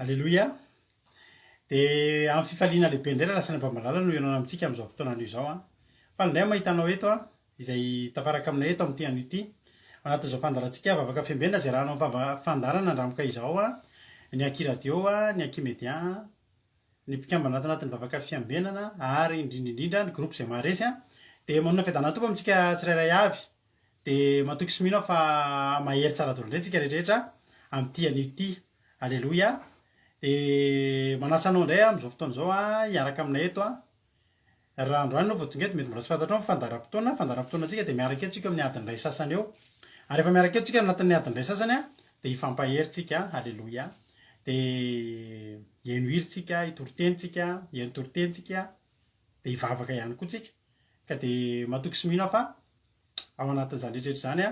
Aleloia! Dia amin'ny fifaliana lehibe indray Lalasaina Bamalala no hihaonana amintsika amin'izao fotoana anio izao an. Faly indray aho mahita anao eto an, izay tafaraka aminay eto amin'ity anio ity. Ao anatin'izao fandaharantsika Vavaka Fiambenana izay arahanao amin'ny fandaharana Andramoka izao an, ny Aky Radio an, ny Aky Media an, ny mpikambana ato anatin'ny Vavaka Fiambenana ary indrindra indrindra ny groupe izay maharesy an. Dia manonona fiadanana Tompo amintsika tsirairay avy. Dia matoky sy mino aho fa mahery tsara daholo indray tsika rehetrarehetra amin'ity anio ity. Aleloia. Dia manasa anao indray aho amin'izao fotoana izao hiaraka aminay eto. Raha androany ianao vao tonga eto, mety mbola tsy fantatrao ny fandaharam-potoana. Fandaharam-potoanantsika dia miaraka eto tsika amin'ny adiny iray sasany eo. Ary rehefa miaraka eto tsika anatin'ny adiny iray sasany dia hifampahery tsika. Aleloia. Dia hihaino hira tsika, hitory teny tsika, hihaino toriteny tsika, dia hivavaka ihany koa tsika. Ka dia matoky sy mino aho fa ao anatin'izany rehetra rehetra izany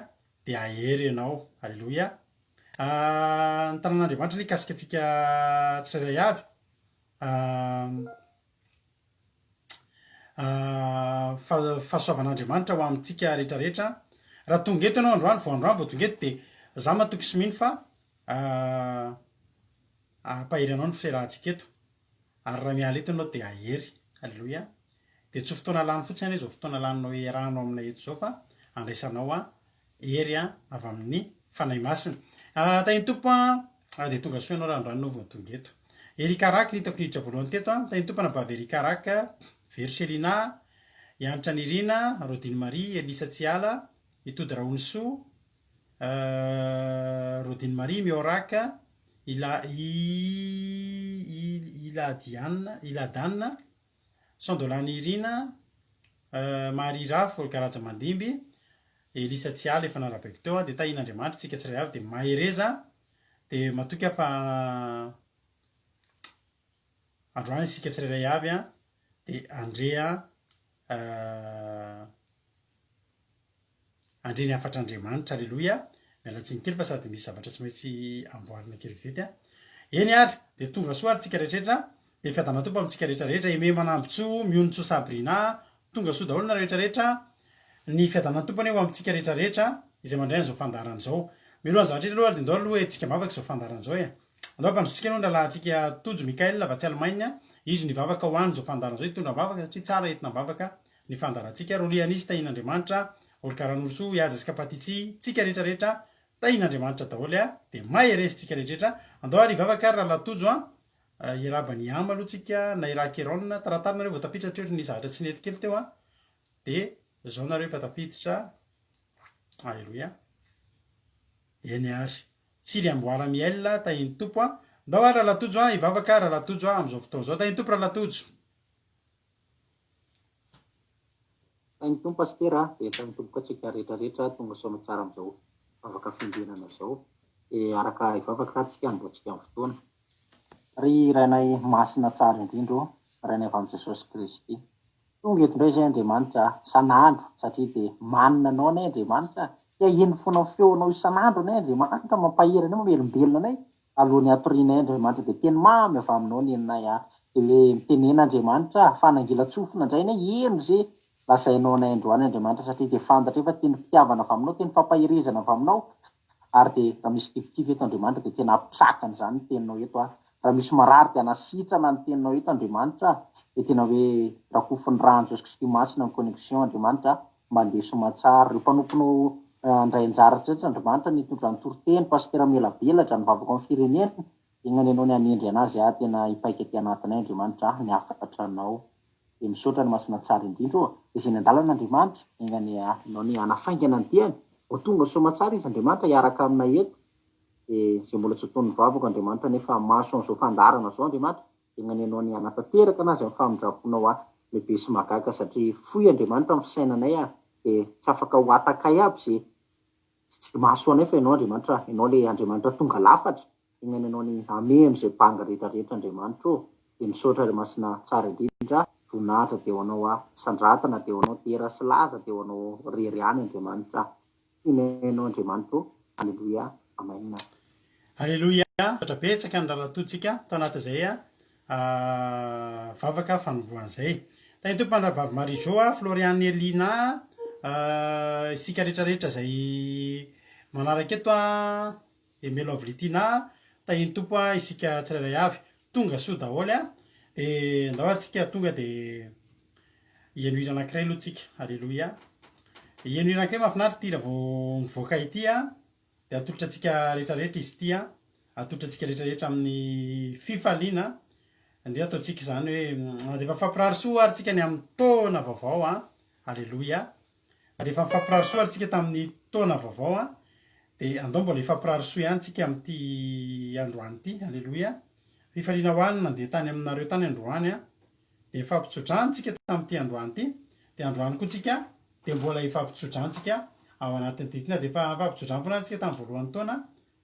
dia hahery ianao. Aleloia. Ny tanan'Andriamanitra anie hikasika antsika tsirairay avy. Fahasoavan'Andriamanitra ho amintsika rehetra rehetra. Raha tonga eto ianao androany, vao androany vao tonga eto dia za matoky sy mino fa hampahery anao ny fiarahantsika eto. Ary raha miala eto ianao dia hahery. Aleloia. Dia tsy ho fotoana lany fotsiny anie izao fotoana laninao iarahanao aminay eto izao fa andraisanao hery avy amin'ny Fanahy Masina. Tahin'ny Tompo an, dia tonga soa ianao raha androany ianao vao tonga eto. Erika Rack no hitako niditra voalohany teto an, tahin'ny Tompo anabavy Erika Rack, Vero Selina, Ianitra Nirina, Rodine Marie, Elisa Tsiala, Itody Rahonisoa, Rodine Marie, Miorak, Ila, I, I, Iladiana, Iladana, Sandolany Irina, Marie Rafy, Olga Rajamandimby, Elisa Tsiala efa narabaiko teo dia tahian'Andriamanitra isika tsirairay avy dia mahereza dia matoky aho fa androany isika tsirairay avy dia handre Handre ny hafatr'Andriamanitra. Aleloia. Miala tsiny kely fa sady misy zavatra tsy maintsy amboarina kely vetivety an. Eny ary, dia tonga soa ary tsika rehetrarehetra, dia fiadanana Tompo amintsika rehetrarehetra. Aimé Manambotsoa, Mionontsoa Sabrina, tonga soa daholo nareo rehetrarehetra. Ny fiadanan'ny Tompo anie ho amintsika rehetrarehetra izay mandray an'izao fandaharana izao. Mialohan'ny zavatra rehetra aloha ary dia ndao aloha hetsika am-bavaka izao fandaharana izao e. Andao ampandrosotsika aloha ny rahalahintsika Tojo Mickaël avy atsy Allemagne, izy no hivavaka ho an'izao fandaharana izao, hitondra am-bavaka satria tsara entina am-bavaka ny fandaharantsika, Rolly Anisy tahian'Andriamanitra, Olga Ranorosoa, Ihaja sy Kapatitsy, tsika rehetra rehetra tahian'Andriamanitra daholo a, dia mahereza tsika rehetra rehetra, andao ary hivavaka ary rahalahy Tojo a, hiarahaba an'i Ama aloha tsika, na i Rakeron, taratara nareo vao tafiditra hatreo ry nisy zavatra tsy nety kely teo a, dia zao nareo efa tafiditra, Aleloia, eny ary. Tsiry Amboara Miel, tahian'ny Tompo a, ndao ary rahalahy Tojo a, hivavaka rahalahy Tojo a, amin'izao fotoana izao, tahian'ny Tompo rahalahy Tojo. Tahin'ny Tompo Pasitera a, dia tahin'ny Tompo koa antsika rehetra rehetra tonga soamatsara amin'izao vavaka fiambenana izao. Dia araka hivavaka ary tsika hanombohantsika ny fotoana. Ry Rainay Masina tsara indrindra ô, Rainay avy amin'i Jesosy Kristy. Tonga eto indray izay Andriamanitra a, isan'andro, satria dia manina Anao anay Andriamanitra a. Te haheno foana ny feonao isan'andro anay Andriamanitra, mampahery anay, mamelombelona anay. Alohan'ny hatorianay Andriamanitra dia teny mamy avy aminao ny henonay a! Dia hoe mitenena Andriamanitra a! Fa nangilan-tsofina indray anay heno ze lazainao anay androany Andriamanitra satria dia fantatray fa teny fitiavana avy aminao, teny fampaherezana avy aminao ary dia raha misy kivikivy eto Andriamanitra dia tena hampitraka an'izany ny teninao eto a! Raha misy marary dia hanasitrana ny teninao eto Andriamanitra a! Dia tena hoe rakofin'ny ràn'i Jesosy Kristy Masina ny connexion Andriamanitra a! Mandeha soamatsara. Ireo mpanomponao handray anjara rehetra Andriamanitra nitondra ny toriteny, Pasitera Melabelatra, nivavaka ho an'ny firenena, enga anie Ianao ny hanendry anazy aho tena hipaika aty anatinay Andriamanitra aho ny hafatra anao. Dia misaotra ny Masina tsara indrindra ô. Dia izay nandalana Andriamanitra, enga anie Ianao ny hanafaingana ny diany. Ho tonga soamatsara izy Andriamanitra hiaraka aminay eto. Dia izay mbola tsy ho tonon'ny vavako Andriamanitra nefa mahaso an'izao fandaharana izao Andriamanitra, Enga anie Ianao ny hanatanteraka anazy amin'ny famindram-ponao ahy lehibe sy mahagaga satria fohy Andriamanitra ny fisainanay ah dia tsy afaka ho atakay aby ze tsy mahasoa anay fa Ianao Andriamanitra Ianao le Andriamanitra tonga lafatra enga anie Ianao ny hameno ze banga rehetra rehetra Andriamanitra ô dia misaotra ry Masina tsara indrindra voninahitra dia ho Anao ah sandratana dia ho Anao dera sy laza dia ho Anao rery ihany Andriamanitra Tianay Ianao Andriamanitra ô! Aleloia! Amen! Aleloia! Misaotra betsaka ny rahalahy-totsika tao anatin'izay vavaka fanombohana izay. Tahin'ny Tompo an-dRahavavy Marie Jo, Floriane Elina, isika rehetra rehetra izay manaraka eto, Aimé Lovely Tina. Tahian'ny Tompo isika tsirairay avy. Tonga soa daholo a. Dia andao ary tsika tonga dia hihaino hira anankiray aloha tsika. Aleloia. Hihaino hira anankiray mahafinaritra ity hira vao mivoaka ity a. Dia atolotra antsika rehetra rehetra izy ity a. Atolotra antsika rehetra rehetra amin'ny fifaliana. Andeha ataontsika izany hoe na dia efa mifampirary soa ary tsika ny amin'ny taona vaovao a. Aleloia. Na dia efa nifampirary soa ary tsika tamin'ny taona vaovao an, dia andao mbola hifampirary soa ihany tsika amin'ity androany ity. Aleloia. Fifaliana ho ahy ny nandeha tany aminareo tany androany an. Dia nifampitsodrano tsika tamin'ity androany ity. Dia androany koa tsika dia mbola hifampitsodrano tsika ao anatin'ity. Na dia efa nifampitsodrano foana ary tsika tamin'ny voalohan'ny taona,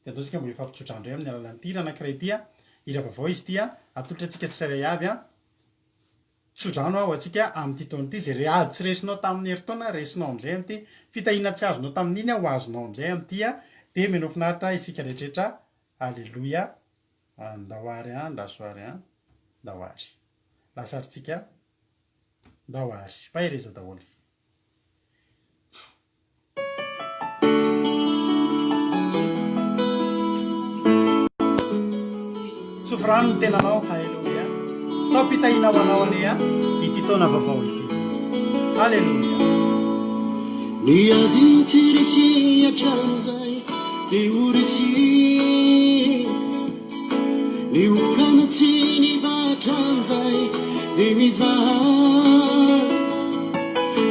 dia andao tsika mbola hifampitsodrano indray amin'ny alalan'ity hira anankiray ity an. Hira vaovao izy ity an. Atolotra antsika tsirairay avy an. Tsodrano aho antsika amin'ity taona ity, izay ady tsy resinao tamin'ny herintaona, resinao amin'izay amin'ity, fitahiana tsy azonao tamin'iny ho azonao amin'izay amin'ity, dia menao finaritra isika rehetrarehetra, Aleloia, ndao ary an, ndraso ary an, ndao ary. Lasa ary tsika, ndao ary. Mahereza daholo. Tsofy rano ny tenanao, haleloia. Taom-pitahiana ho anao anie ity taona vaovao ity. Haleloia. Ny ady tsy resy hatramin'izay dia ho resy. Ny olana tsy nivaha hatramin'izay dia mivaha.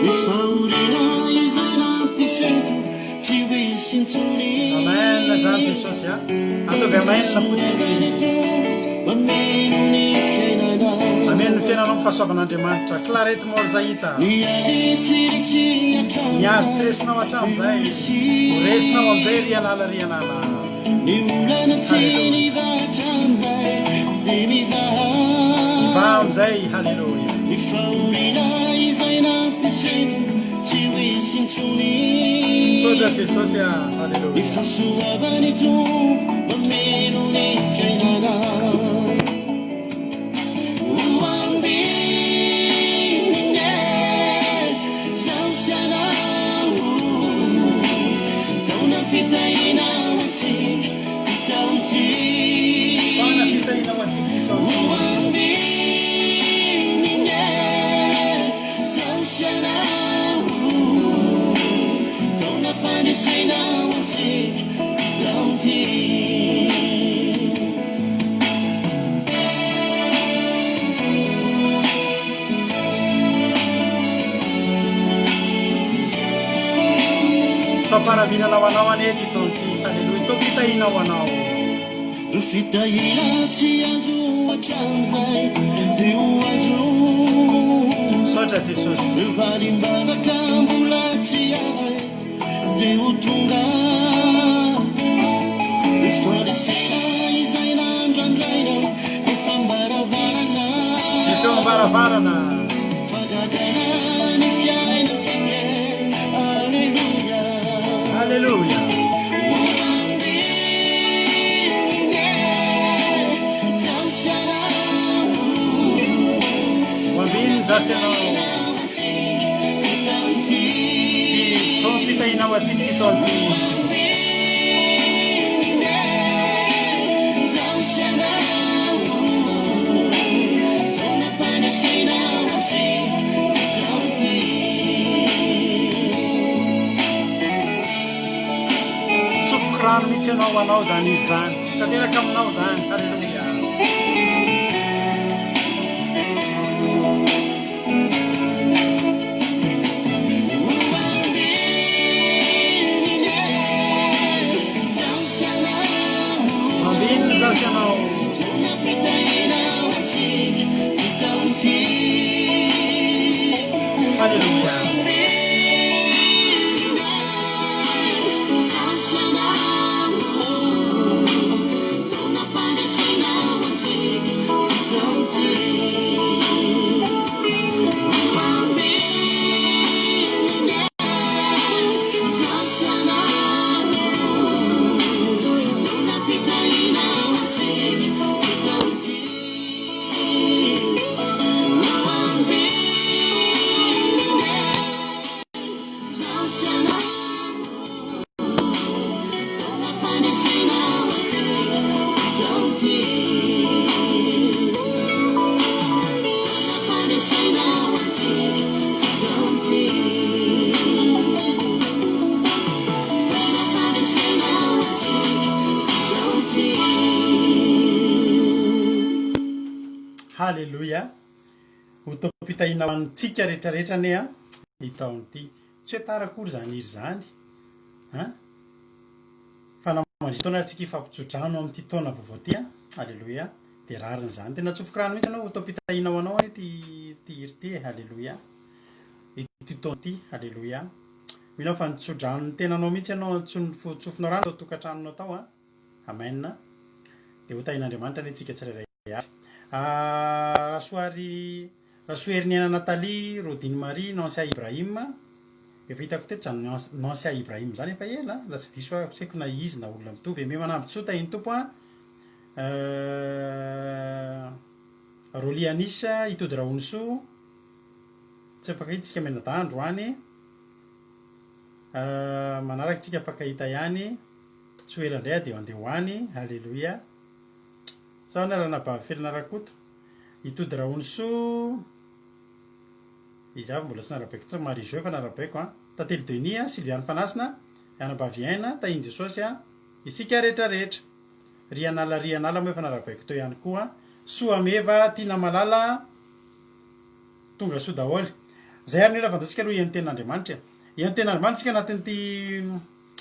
Ny fahoriana izay nampisento tsy ho hisy intsony. Amen zany Jesosy a. Ataovy amen fotsiny. Mameno ny fiainana. Hameno ny fiainanao ny fahasoavan'Andriamanitra. Clarette Morzahita. Ny ady tsy resy Ny ady tsy resinao hatramin'izay. Ho resinao amin'izay ry anala ry anala. Ny olana tsy nivaha hatramin'izay dia mivaha. Mivaha amin'izay, haleloia. Ny fahoriana izay nampisento tsy ho hisy intsony. Misaotra Jesosy a, haleloia. Ny fahasoavan'ny Tompo mameno ny fiainana. Ho ambininy zaho sy ianao. Taonam-pitahiana ho antsika ty taona ity. Taonam-pitahiana ho antsika ty taona ity. Ho ambininy zaho sy ianao. Taonam-pandresena ho antsika ty taona ity. Fampanavinana ho anao anie ity taona ity. Haleloia. Taom-pitahiana ho anao. Ny fitahiana tsy azo hatramin'izay dia ho azo. Misaotra Jesosy. Ny valim-bavaka mbola tsy azo e. Dia ho tonga ny fandresena izay nandrandraina ny fambaravarana. Ny feom-baravarana. Fahagagana ny fiainantsika, Aleloia. Aleloia. Ho ambinina izaho sy ianao. Ho ambinina izaho sy ianao. Ty taom-pitahiana ho antsika ity taona ity. Tsofiko rano mihitsy ianao ho anao izany hira izany. Tanteraka aminao izany. Haleloia. Ambinina izaho sy ianao. Haleloia. Haleloia! Ho taom-pitahiana ho antsika rehetra rehetra anie an, ity taona ity. Tsy hoe tara akory izany hira izany an! Fa na mandritra taona ary tsika hifampitso-drano amin'ity taona vaovao ity an! Haleloia! Dia rariny izany. Tena tsofiko rano mihitsy ianao, ho taom-pitahiana ho anao anie ity ity hira ity e! Haleloia! Ity taona ity. Haleloia! Mino aho fa nitso-drano ny tenanao mihitsy ianao, tsofinao rano tao tokantranonao tao an! Amen. Dia ho tahin'Andriamanitra anie tsika tsirairay avy. Rasoary Rasoheriniaina Nathalie, Rodine Marie, Nancia Ibrahim. Efa hitako teto zany Nancia Ibrahim zany efa ela raha tsy diso aho, tsy haiko na izy na olona mitovy. Aimé Manambintsoa tahin'ny Tompo an. Rolly Anis, Itody Rahonisoa. Tsy mifankahita tsika mianadahy androany. Manaraka tsika mifankahita ihany. Tsy ho ela indray aho dia handeha ho any. Aleloia. Sa ahoana ranabavy Felana Rakoto? Itody Rahonisoa. Iza avy mbola tsy narabaiko intsony? Marie Jo efa narabaiko an. Tantely Denis an, Sylviane Fanasina, anabavy Aina, Tahin'i Jesosy an. Isika rehetra rehetra. Rianala Rianala moa efa narabaiko teo ihany koa. Soa Meva, Tiana Malala. Tonga soa daholo. Zay ary ny olona fa andao tsika aloha hihaino tenin'Andriamanitra e. Hihaino tenin'Andriamanitra tsika anatin'ity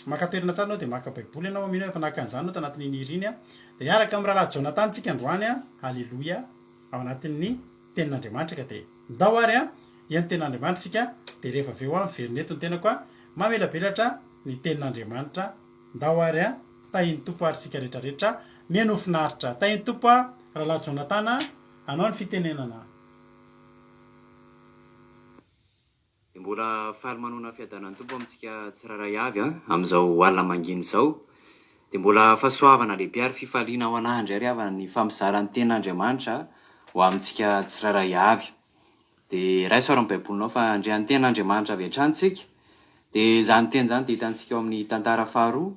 maka toerana tsara ianao dia maka baiboly ianao, mino aho efa naka an'izany ianao tanatin'iny hira iny an. Dia hiaraka amin'ny rahalahy Jonathan tsika androany an, haleloia, ao anatin'ny tenin'Andriamanitra ka dia ndao ary an, hihaino tenin'Andriamanitra tsika dia rehefa avy eo an miverina eto ny tenako an, mamelabelatra ny tenin'Andriamanitra, ndao ary an, tahin'ny Tompo ary tsika rehetra rehetra, mihainoa finaritra, tahin'ny Tompo an, rahalahy Jonathan an, anao ny fitenenana. Dia mbola faly manoana fiadanan'ny Tompo amintsika tsirairay avy an, amin'izao alina mangina izao. Dia mbola fahasoavana lehibe ary fifaliana ho anah indray ry havana ny fampizara ny tenin'Andriamanitra ho amintsika tsirairay avy. Dia raiso ary ny baibolinao fa handre ny tenin'Andriamanitra avy hatrany tsika. Dia izany teny izany dia hitantsika ao amin'ny tantara faharoa,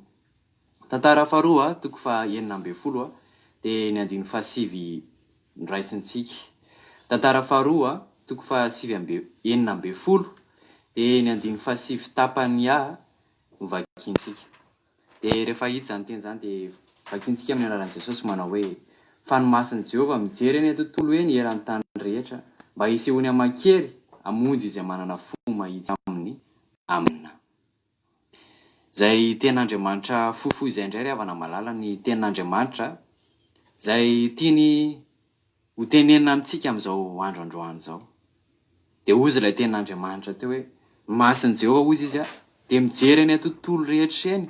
tantara faharoa toko faha 16 dia ny andininy fahasivy noraisintsika. Tantara faharoa, toko fahasivy amby 16, dia ny andininy fahasivy tapany A no vakintsika. Dia rehefa hita izany teny izany dia vakintsika amin'ny anaran'i Jesosy manao hoe, Fa ny mason'i Jehovah mijery eny an-tontolo eny eran'ny tany rehetra, mba hisehoany aman-kery hamonjy izay manana fo mahitsy aminy. Amina. Izay tenin'Andriamanitra fohifohy izay indray ry havana malala ny tenin'Andriamanitra izay tiany ho tenenina amintsika amin'izao andro androany izao. Dia hozy ilay tenin'Andriamanitra teo hoe, ny mason'i Jehovah hozy izy dia mijery eny an-tontolo rehetra eny.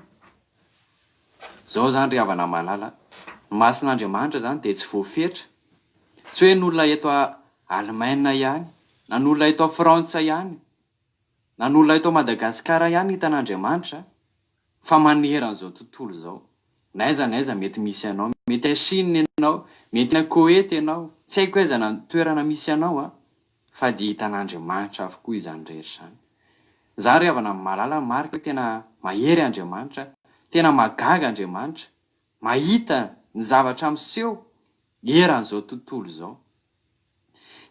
Izao izany ry havana malala, ny mason'Andriamanitra izany dia tsy voafetra. Tsy hoe ny olona eto Alemaina ihany, na ny olona eto Frantsa ihany, Na ny olona eto Madagascar ihany hitan'Andriamanitra fa maneran'izao tontolo izao. Na aiza na aiza mety misy anao, mety any Chine ianao, mety any Koety ianao, tsy haiko aiza na ny toerana misy anao an, fa dia hitan'Andriamanitra avokoa izany rehetra izany. Za ry havana mahalala ny marika hoe tena mahery Andriamanitra, tena mahagaga Andriamanitra, mahita ny zavatra miseho eran'izao tontolo izao.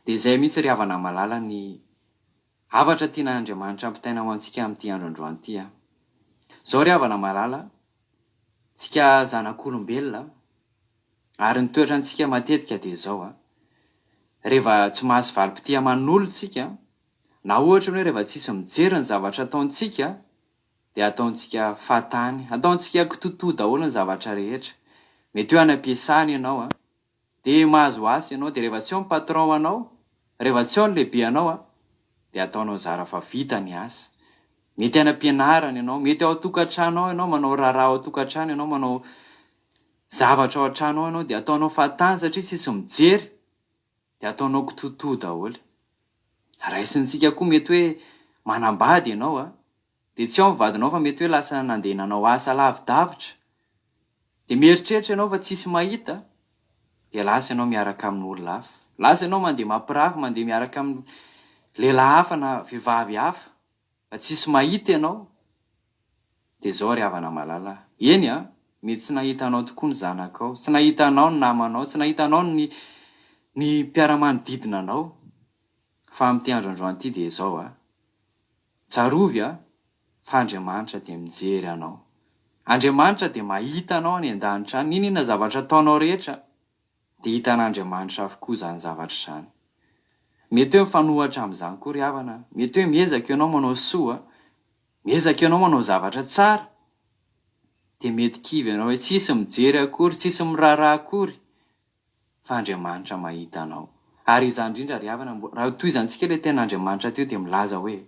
Dia izay mihitsy ry havana malala ny Hafatra tian'Andriamanitra ampitaina ho antsika amin'ity andro androany ity an. Izao ry havana malala, tsika zanak'olombelona ary ny toetrantsika matetika dia izao an, reva tsy mahazo valim-pitia aman'olona tsika, na ohatra ny hoe reva tsisy mijery ny zavatra ataontsika dia ataontsika fahatany, ataontsika kitotoa daholo ny zavatra rehetra. Mety hoe any am-piasana ianao an, Dia mahazo asa ianao, dia rehefa tsy eo ny patron anao, rehefa tsy eo ny lehibe anao a, dia ataonao zara fa vita ny asa. Mety any am-pianarana ianao, mety ao an-tokantrano ao ianao, manao raharaha ao an-tokantrano ianao, manao zavatra ao an-trano ao ianao, dia ataonao fahatany satria tsisy mijery, dia ataonao kitotoa daholo. Raisintsika koa mety hoe manambady ianao a, Dia tsy ao ny vadinao fa mety hoe lasa nandeha nanao asa lavidavitra. Dia mieritreritra ianao fa tsisy mahita, dia lasa ianao miaraka amin'olona hafa. Lasa ianao mandeha mampirafy, mandeha miaraka amin'ny lehilahy hafa na vehivavy hafa, fa tsisy mahita ianao. Dia izao ry havana malala, eny an, mety tsy nahita anao tokoa ny zanakao, tsy nahita anao ny namanao, tsy nahita anao ny ny mpiara-manodidina anao, fa amin'ity andro androany ity dia izao an, Tsarovy a, fa Andriamanitra dia mijery anao. Andriamanitra dia mahita anao any an-danitra any. N'inon'inona zavatra ataonao rehetra Dia hitan'Andriamanitra avokoa izany zavatra izany. Mety hoe mifanohitra amin'izany koa ry havana a. Mety hoe miezaka ianao manao soa, miezaka ianao manao zavatra tsara, dia mety kivy ianao hoe tsisy mijery akory, tsisy miraharaha akory, fa Andriamanitra mahita anao. Ary izany indrindra ry havana, raha tohizantsika ilay tenin'Andriamanitra teo dia milaza hoe,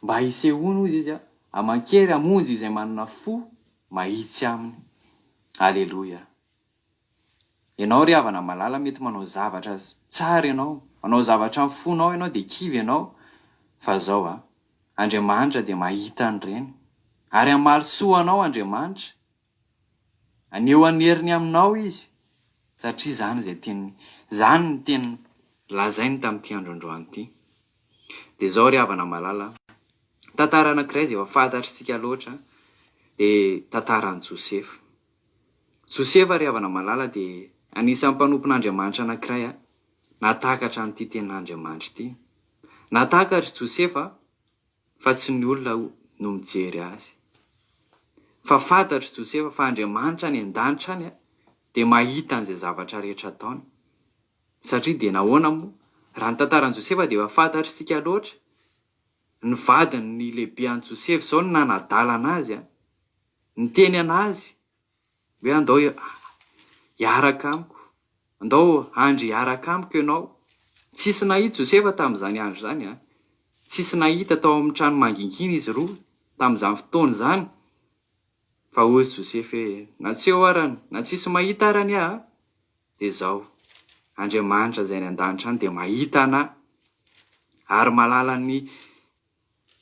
mba hisehoany hozy Izy aman-kery hamonjy izay manana fo mahitsy aminy. Aleloia. Ianao ry havana malala mety manao zavatra tsara ianao, manao zavatra amin'ny fonao ianao dia kivy ianao fa zao a, Andriamanitra dia mahita an'ireny ary hamaly soa anao Andriamanitra, haneho ny heriny aminao Izy satria izany izay teniny, izany ny teny lazainy tamin'ity andro androany ity. Dia zao ry havana malala a, tantara anankiray izay efa fantatr'isika loatra dia tantaran'i Josefa. Josefa ry havana malala dia anisan'ny mpanompon'Andriamanitra anankiray nahatakatra an'ity tenin'Andriamanitra ity. Nahatakatr'i Josefa fa tsy ny olona no mijery azy. Fa fantatr'i Josefa fa Andriamanitra any an-danitra any dia mahita an'izay zavatra rehetra ataony. Satria dia nahoana moa? Raha ny tantaran'i Josefa dia efa fantatr'isika loatra. Ny vadiny lehibe an'i Josefa izao no nanadalana azy. Niteny an'azy hoe andao hiaraka amiko, andao handry hiaraka amiko ianao. Tsisy nahita Josefa tamin'izany andro izany an! Tsisy nahita tao amin'ny trano mangingina izy roa tamin'izany fotoana izany. Fa hozy Josefa hoe, na tsy eo arany, na tsisy mahita arany aho, dia izao, Andriamanitra izay any an-danitra any dia mahita anà, ary mahalala ny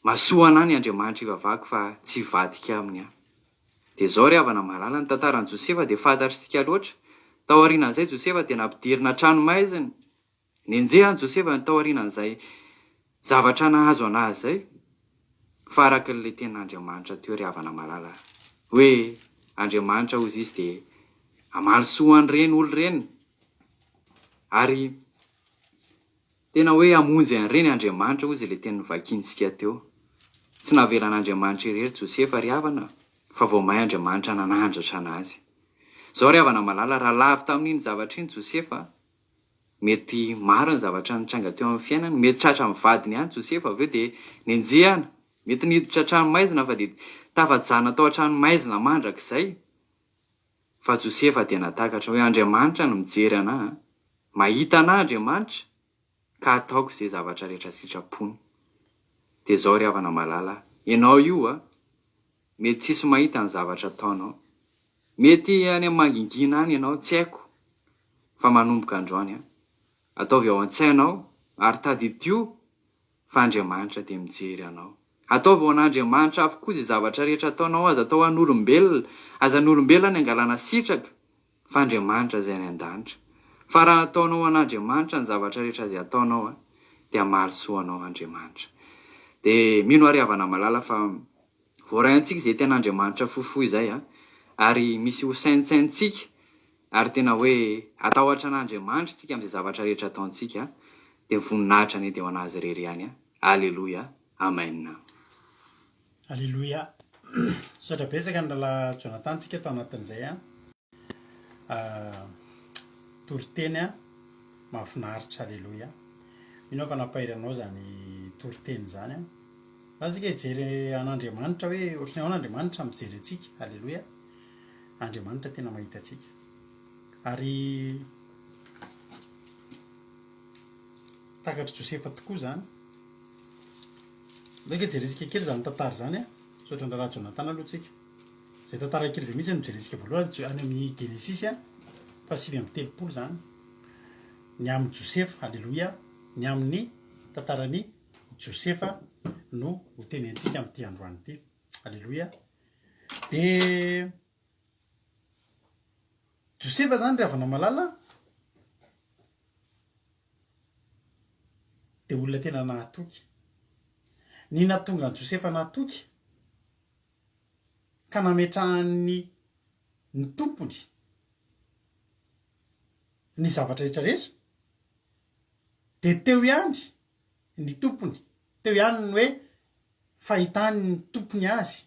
Mahasoa anah ny Andriamanitra ivavahako fa tsy hivadika aminy aho. Dia izao ry havana malala, ny tantaran'i Josefa dia fantatr'isika loatra. Tao aorianan'izay Josefa dia nampidirina an-tranomaizina. Nenjehan'i Josefa ny tao aorianan'izay zavatra nahazo an'azy izay. Fa araka ilay tenin'Andriamanitra teo ry havana malala, hoe Andriamanitra hozy izy dia hamaly soa an'ireny olona ireny. Ary Tena hoe hamonjy an'ireny Andriamanitra hozy ilay teny novakintsika teo. Tsy navelan'Andriamanitra irery Josefa ry havana fa vao may Andriamanitra nanandratra anazy. Zao ry havana malala, raha lavo tamin'iny zavatra iny Josefa, mety maro ny zavatra nitranga teo amin'ny fiainany, mety tratra amin'ny vadiny ihany Josefa avy eo dia nenjehana, mety niditra an-tranomaizina fa dia tafajanona tao an-tranomaizina mandrakizay. Fa Josefa dia nahatakatra hoe Andriamanitra no mijery anà, mahita anà Andriamanitra, ka hataoko izay zavatra rehetra sitrapony. Dia izao ry havana malala, ianao io a, mety tsisy mahita ny zavatra ataonao. Mety any amin'ny mangingina any ianao, tsy haiko, fa manomboka androany a, ataovy ao an-tsainao ary tadidio fa Andriamanitra dia mijery anao. Ataovy ho an'Andriamanitra avokoa izay zavatra rehetra ataonao, aza atao an'olombelona, aza ny olombelona ny angalana sitraka, fa Andriamanitra izay any an-danitra. Fa raha ataonao ho an'Andriamanitra ny zavatra rehetra izay ataonao, dia hamaly soa anao Andriamanitra. Dia mino aho ry havana malala fa voaray antsika izay tian'Andriamanitra fohifohy izay, ary misy ho saintsainintsika Ary tena hoe hatahotra an'Andriamanitra isika amin'izay zavatra rehetra ataontsika, dia voninahitra anie dia ho an'Azy irery ihany. Aleloia. Amen. Aleloia. Misaotra betsaka ny rahalahy Jonathan tsika tao anatin'izay an. Toriteny an, mahafinaritra. Aleloia. Mino aho fa nampahery anao izany toriteny izany an. Raha tsika hijery an'Andriamanitra hoe ohatran'ny ahoana Andriamanitra mijery antsika. Aleloia. Andriamanitra tena mahita antsika. Ary takatr'i Josefa tokoa izany. Ndraika jerentsika kely izany tantara izany a. Misaotra ny rahalahy Jonathan aloha tsika. Izay tantara kely izay mihitsy no jerentsika voalohany any amin'ny Genesisy a, faha 39 izany. Ny amin'i Josefa, aleloia, ny amin'ny tantaran'i Josefa no ho tenentsika amin'ity androany ity. Aleloia. Dia Josefa zany ry havana malala dia olona tena nahatoky. Ny nahatonga an'i Josefa nahatoky ka nametrahan'ny ny tompony ny zavatra rehetra rehetra dia teo ihany ny tompony, teo ihany ny hoe fahitan'ny tompony azy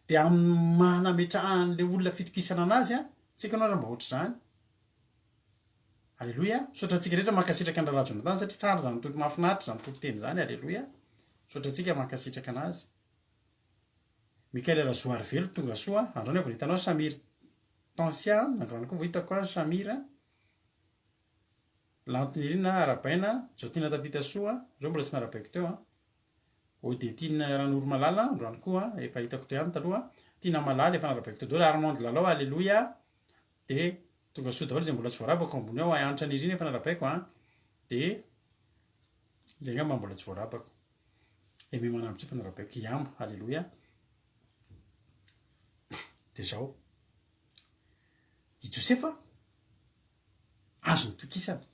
dia amin'ny maha nametrahan'ilay olona fitokisana anazy an, tsy haiko ianao raha mba ohatr'izany. Aleloia. Misaotra antsika rehetra mankasitraka ny rahalahy Jonathan satria tsara izany toky mahafinaritra izany toriteny izany. Aleloia. Misaotra antsika mankasitraka anazy. Michael Razoarivelo tonga soa. Androany aho vao nahita anao Samir Tansia. Androany koa vao hitako an Samir. Lantonirina arahabaina. Jaotina tafita soa. Ireo mbola tsy narahabaiko teo an. Odetine Ranoromalala androany koa efa hitako teo ihany taloha. Tiana Malala efa narahabaiko teo daholo. Armand Lalao aleloia. Dia tonga soa daholo izay mbola tsy voarabako ambony ao, Hanitra Nirina efa narabaiko an, dia izay angamba mbola tsy voarabako. Aimé Manambotsoa efa narabaiko, Iambo, Alléluia. Dia izao, i Josefa azo nitokisana.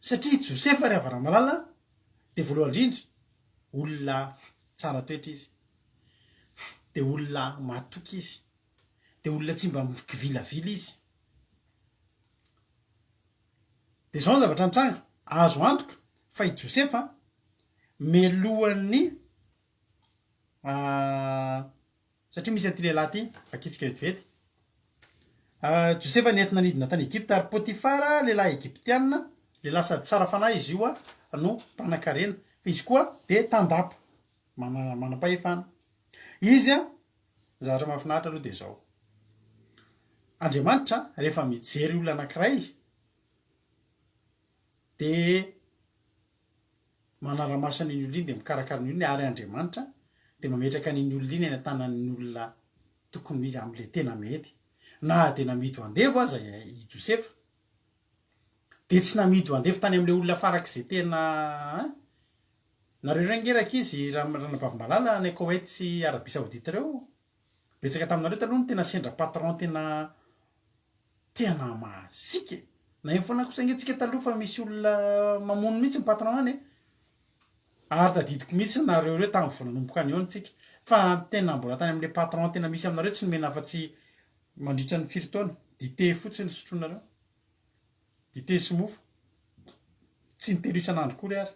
Satria i Josefa ry havana malala dia voalohany indrindra olona tsara toetra izy, dia olona matoky izy. Dia olona tsy mba mikivilavila izy. Dia izao ny zavatra nitranga, azo antoka fa i Josefa melohan'ny satria misy an'ity lehilahy ity, vakitsika vetivety. Josefa nentina nidina tany Egypta ary Potifara, lehilahy egyptiana, lehilahy sady tsara fanahy izy io no mpanankarena, fa izy koa dia tandapa, manam-pahefana. Izy Ny zavatra mahafinaritra aloha dia izao, Andriamanitra rehefa mijery olona anankiray dia manara-maso an'iny olona iny dia mikarakara an'iny olona iny ary Andriamanitra dia mametraka an'iny olona iny any an-tanan'ny olona tokony ho izy amin'ilay tena mety. Na dia namidy ho andevo aza i Josefa dia tsy namidy ho andevo tany amin'ilay olona farak'izay tena hein. Nareo ireo ange rankizy ranabavy-malala any Koweït sy Arabie Saoudite ireo, betsaka taminareo taloha no tena sendra patron tena tena masiaka e! Naheno foana kosa ange tsika taloha fa misy olona mamono mihitsy ny patron any e! Ary tadidiko mihitsy nareo ireo tamin'ny vao nanomboka nihaona tsika fa tena mbola tany amin'ilay patron tena misy aminareo tsy nomena afa-tsy mandritra ny firy taona, dite fotsiny sotroinareo. Dite sy mofo. Tsy intelo isan'andro akory ary.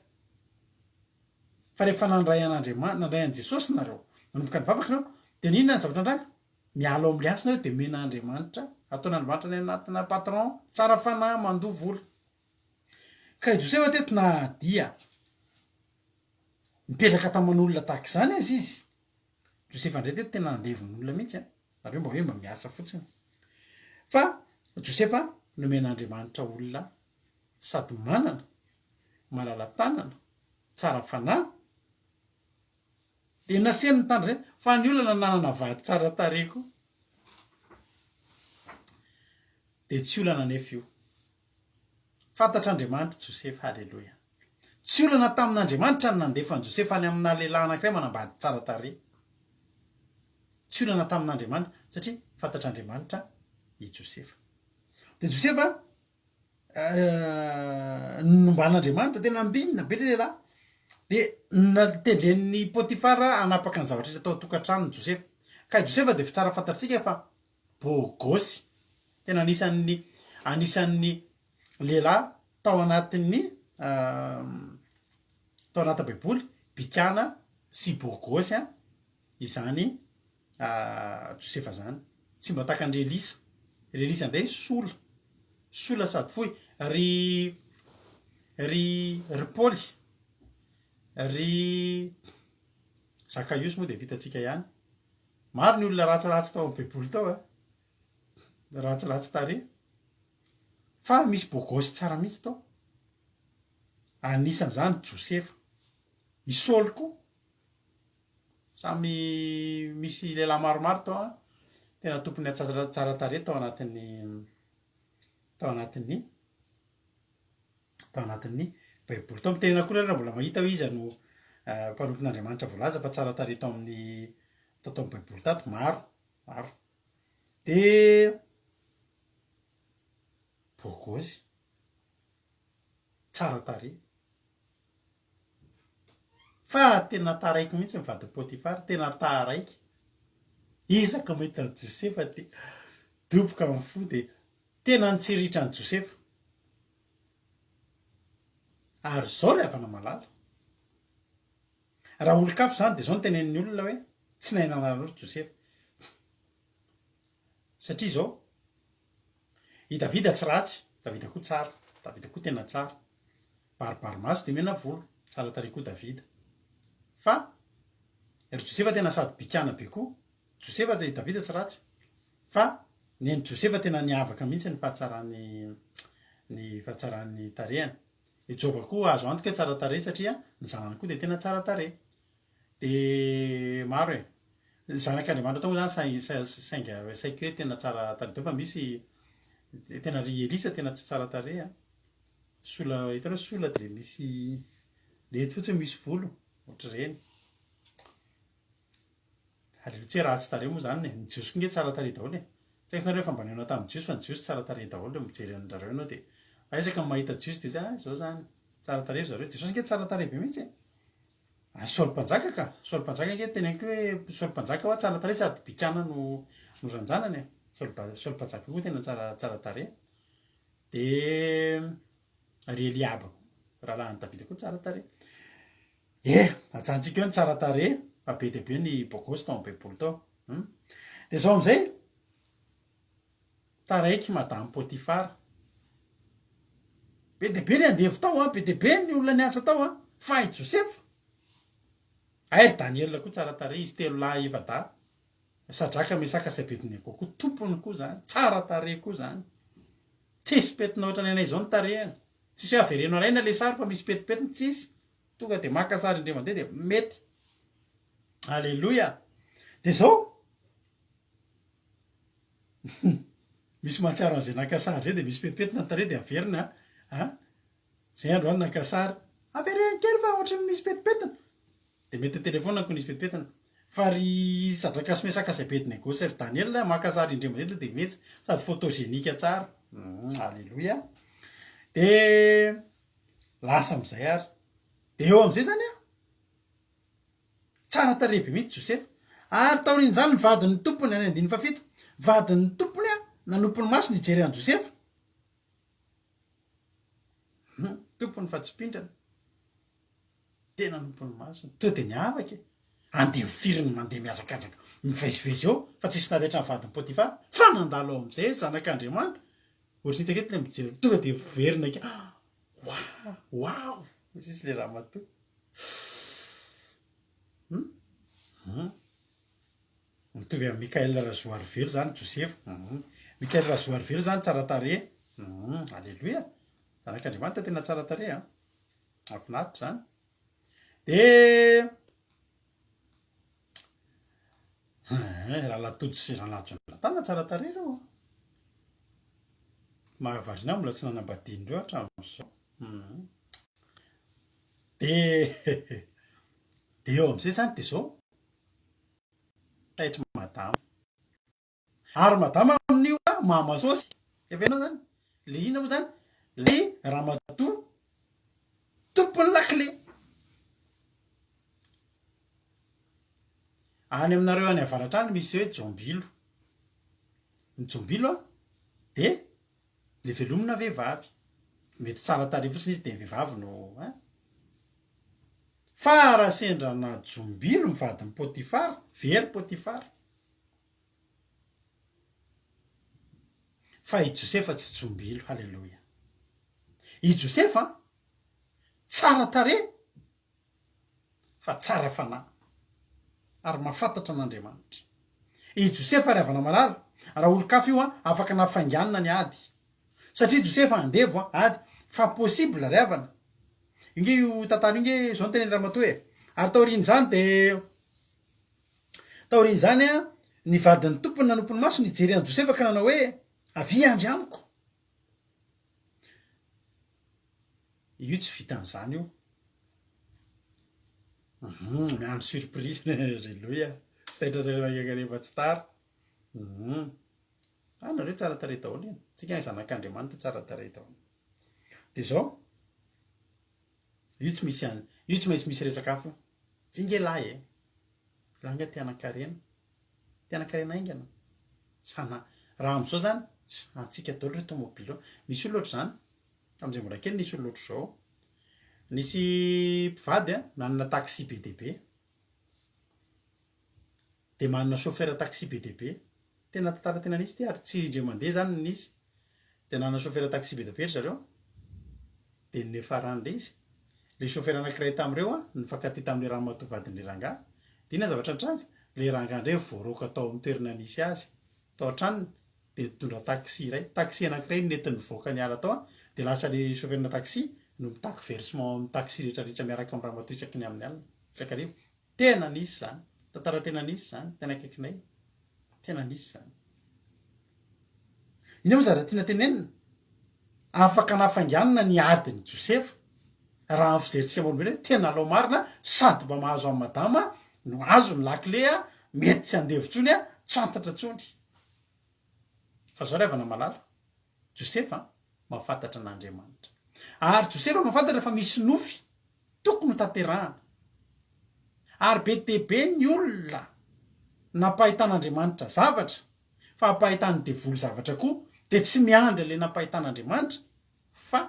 Fa rehefa nandray an'Andriamanitra, nandray an'i Jesosy nareo, nanomboka nivavaka nareo, dia n'inona ny zavatra nitranga? Miala ao amin'ilay asa nareo dia omen'Andriamanitra, ataon'Andriamanitra any anatina patron tsara fanahy mandoa vola. Ka i Josefa teto na dia nipetraka taman'olona tahaka izany aza izy, Josefa indray teto tena andevon'olona mihitsy an. Nareo mba hoe mba miasa fotsiny. Fa Josefa nomen'Andriamanitra olona sady manana, malala-tanana, tsara fanahy, dia nasiany nitandrina ireny, fa ny olana nanana vady tsara tarehy koa. Dia tsy olana anefa io. Fantatr'Andriamanitra Josefa, haleloia. Tsy olana tamin'Andriamanitra ny nandefa an'i Josefa any amina lehilahy anankiray manambady tsara tarehy. Tsy olana tamin'Andriamanitra, satria fantatr'Andriamanitra i Josefa. Dia Josefa nomban'Andriamanitra, tena ambinina be ilay lehilahy. Dia notendren'i Potifara hanapaka ny zavatra rehetra tao an-tokantranony Josefa. Ka i Josefa dia tsara fantatsika fa beau gosse. Tena anisan'ny anisan'ny lehilahy tao anatin'ny tao anaty baiboly bikàna sy beau gosse izany Josefa zany. Tsy mba tahaka an-dry Elisa. Ry Elisa indray sola, sola sady fohy. Ry ry ry Paoly, ry Zakaiosy moa dia vitantsika ihany. Maro ny olona ratsiratsy tao amin'ny baiboly tao a. Ratsiratsy tarehy. Fa misy beau gosse tsara mihitsy tao. Anisan'izany Josefa. I Saoly koa. Samy misy lehilahy maromaro tao an, tena tompon'ny hatsara tsara tarehy tao anatin'ny tao anatin'ny tao anatin'ny baiboly tao. Mitenena koa nareo raha mbola mahita hoe iza no mpanompon'Andriamanitra voalaza fa tsara tarehy tao amin'ny tato amin'ny baiboly tato. Maro, maro. Dia beau gosse, tsara tarehy. Fa tena taraiky mihitsy ny vadin'i Potifara, tena taraiky. Ezaka mahita an'i Josefa dia doboka amin'ny fo dia tena nitsirihitra an'i Josefa. Ary izao ry havana malala, raha olon-kafa izany dia izao no tenenin'ny olona hoe tsy nahay nanararaotra Josefa. Satria izao, i Davida tsy ratsy. Davida koa tsara. Davida koa tena tsara. Baribary maso dia mena volo. Tsara tarehy koa Davida. Fa ry Josefa tena sady bikàna be koa. Josefa dia Davida tsy ratsy. Fa nen'i Josefa tena niavaka mihitsy ny fahatsaran'ny ny fahatsaran'ny tarehiny. I Joba koa azo antoka hoe tsara tarehy satria ny zanany koa dia tena tsara tarehy. Dia maro e. Ny zanak'Andriamanitra tao moa zany sainga saiky hoe tena tsara tarehy daholo fa misy tena ry Elisa tena tsy tsara tarehy an. Sola hitanao sola dia misy le eto fotsiny misy volo ohatr'ireny. Aleo tsy hoe ratsy tarehy moa zany e. Ny jiosy koa nge tsara tarehy daholo e. Tsy haiko nareo efa mba nihaona tamin'ny jiosy fa ny jiosy tsara tarehy daholo rehefa mijery an-drareo ianao dia fa isaka ny mahita jiosy dia hoe ah zao zany tsara tarehy ry zareo. Jesosy nge tsara tarehy be mihitsy e. Ah Saoly mpanjaka ka. Saoly mpanjaka nge teneniko hoe Saoly mpanjaka hoa tsara tarehy sady bikàna no no ranjanany e. Saoly Saoly mpanjaka koa tena tsara tsara tarehy. Dia ry Eliaba koa, rahalahin'i Davida koa tsara tarehy. Eh! Ajantsika eo ny tsara tarehy fa be dia be ny bogosy tao amin'ny baiboly tao. Hum. Dia izao amin'izay, taraiky madame Potifara. Be dia be ny andevo tao an, be dia be ny olona niasa tao an, fa i Josefa, hay ry Daniela koa tsara tarehy, izy telo lahy efa-dahy, Sadraka, Mesaka sy Abednego koa tompony koa izany, tsara tarehy koa izany. Tsisy pentina ohatran'ny anay izao ny tarehiny. Tsisy hoe avereno alaina le sary fa misy petipetina, tsisy. Tonga de maka sary indray mandeha de mety. Aleloia. De zao, misy mahatsiaro an'izay naka sary zay de misy petipetina ny tarehy de averina an. Zay androany naka sary, avereno kely fa ohatran'ny misy petipetina. De mety ny telephone-ko nisy petipetina. Fa ry Sadraka sy Mesaka sy Abednego sy ry Daniela maka sary indray mandeha de mety sady photogénique tsara. Aleloia. De lasa amizay ary. De eo amizay zany an, tsara tarehy be mihitsy Josefa. Ary taorian'izany ny vadin'ny tompony, any andininy fahafito, vadin'ny tompony an, nanompo ny masony hijery an'i Josefa. Tompony fa tsy mpindrana. Tena nanompo ny masony. Tonga dia niavaka e. Andevo firy ny mandeha mihazakazaka mivezivezy eo fa tsisy nanaitra ny vadin'i Potifara fa nandalo ao amin'izay ny zanak'Andriamanitra. Ohatry ny hitako eto ilay mijery tonga dia miverina akia. Waouh! Waouh! Hoy sisa ilay ramatoa. Hum? Hum? Mitovy amin'i Mickaël Razoarivelo izany Josefa. Hum. Mickaël Razoarivelo izany tsara tarehy. Hum. Aleloia! Zanak'Andriamanitra tena tsara tarehy an. Mahafinaritra izany. Dia Rahalahy Tojo sy Rahalahy Jonathan tsara tarehy ireo. Mahavariana ahy mbola tsy nanambadian'ireo hatramin'izao. Hmm. Dia dia eo amin'izay izany dia izao. Taitry madama. Ary madama amin'io a mama saosy, efa hainao zany, le inona moa zany, le ramatoa tompon'ny lakile. Any aminareo any avaratra any misy hoe jombilo. Ny jombilo a de le velomina vehivavy. Mety tsara tarehy fotsiny izy de ny vehivavy no hein. Fa raha sendra na jombilo ny vadin'i Potifara, very Potifara. Fa i Josefa tsy jombilo. Haleloia. I Josefa tsara tarehy fa tsara fanahy ary mahafantatra an'Andriamanitra. I Josefa ry havana malala, raha olon-kafa io an, afaka nafainganina ny ady. Satria Josefa andevo an, ady, fa possible ry havana. Io nge io tantara io nge, zao no tenenin'i ramatoa e. Ary taorian'izany dia Taorian'izany, ny vadin'ny tompony nanompo ny masony hijery an'i Josefa ka nanao hoe, Avia handry amiko. Io tsy vitan'izany io. Hum, miandry surprise Alléluia. Tsy taitra rehefa tsy tara. Hum. Ah, nareo tsara tarehy daholo e. Tsika ny zanak'Andriamanitra tsara tarehy daholo. Dia izao, io tsy misy io tsy maintsy misy resaka hafa io. Vy nge lahy e! Lahy nga te hanan-karena? Te hanan-karena haingana? Sana, raha amin'izao zany, antsika daholo ireo tomobile ireo. Misy olona ohatr'izany, tamin'izay mbola kely nisy olona ohatr'izao. Nisy mpivady a, nanana taxi be dia be. Dia manana chauffeur taxi be dia be. Tena tantara tena nisy ity ary tsy indray mandeha izany no nisy. Dia nanana chauffeur taxi be dia be ry zareo. Dia ny niafarany ilay izy, ilay chauffeur anankiray tamin'ireo an, nifankatia tamin'ilay ramatoa vadin'ilay rangahy. Dia inona ny zavatra nitranga? Ilay rangahy indray voaroaka tao amin'ny toerana nisy azy, tao an-tranony, dia nitondra taxi iray. Taxi anankiray no nentiny nivoaka niala tao an, dia lasa ilay chauffeur-na taxi no mitaky versement amin'ny taxi rehetra rehetra miaraka amin'ny ramatoa isaky ny amin'ny alina, isan-kariva. Tena nisy izany. Tantara tena nisy izany, tena akaikinay. Tena nisy izany. Inona moa zavatra tiana tenenina? Afaka nafainganina ny adin'i Josefa raha ny fijerintsika maha olombelona hoe tena alao marina sady mba mahazo an'i madama no azo ny lakile a, mety tsy andevo intsony a, tsy fantatra intsony. Fa zao ry havana malala, Josefa mahafantatra an'Andriamanitra. Ary Josefa mahafantatra fa misy nofy tokony ho tanterahana. Ary be dia be ny olona nampahitan'Andriamanitra zavatra fa ampahitan'ny devoly zavatra koa dia tsy miandry ilay nampahitan'Andriamanitra fa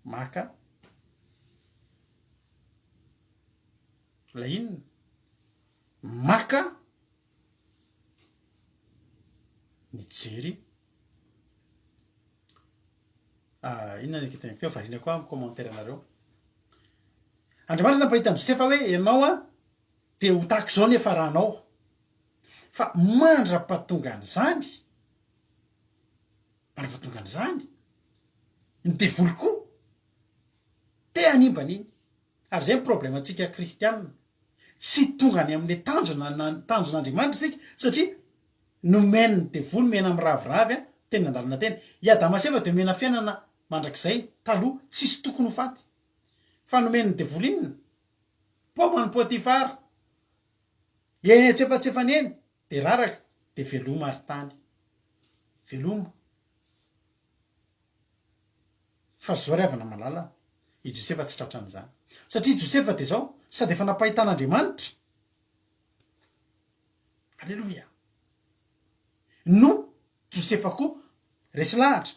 maka ilay inona? Maka mijery inona ny teniko teo? Variana koa amin'ny commentaire nareo. Andriamanitra nampahita an'i Josefa hoe ianao a dia ho tahaka izao ny hiafaranao. Fa mandra-pahatongan'izany, mandra-pahatongan'izany, ny devoly koa te hanimba an'iny. Ary izay ny problème antsika kristianina. Tsy tonga any amin'ilay tanjona na tanjon'Andriamanitra isika satria nomen'ny devoly mena miraviravy a, teny nandalina teny. I Adama sy Eva dia omena fiainana mandrakizay taloha, tsisy tokony ho faty. Fa nomen'ny devoly inona? Paoma an'i Potifara. Eny antsefatsefany eny dia raraka dia veloma ry tany. Veloma. Fa zao ry havana malala a, i Josefa tsy tratran'izany. Satria i Josefa dia zao, sady efa nampahitan'Andriamanitra, Aleloia, no Josefa koa resy lahatra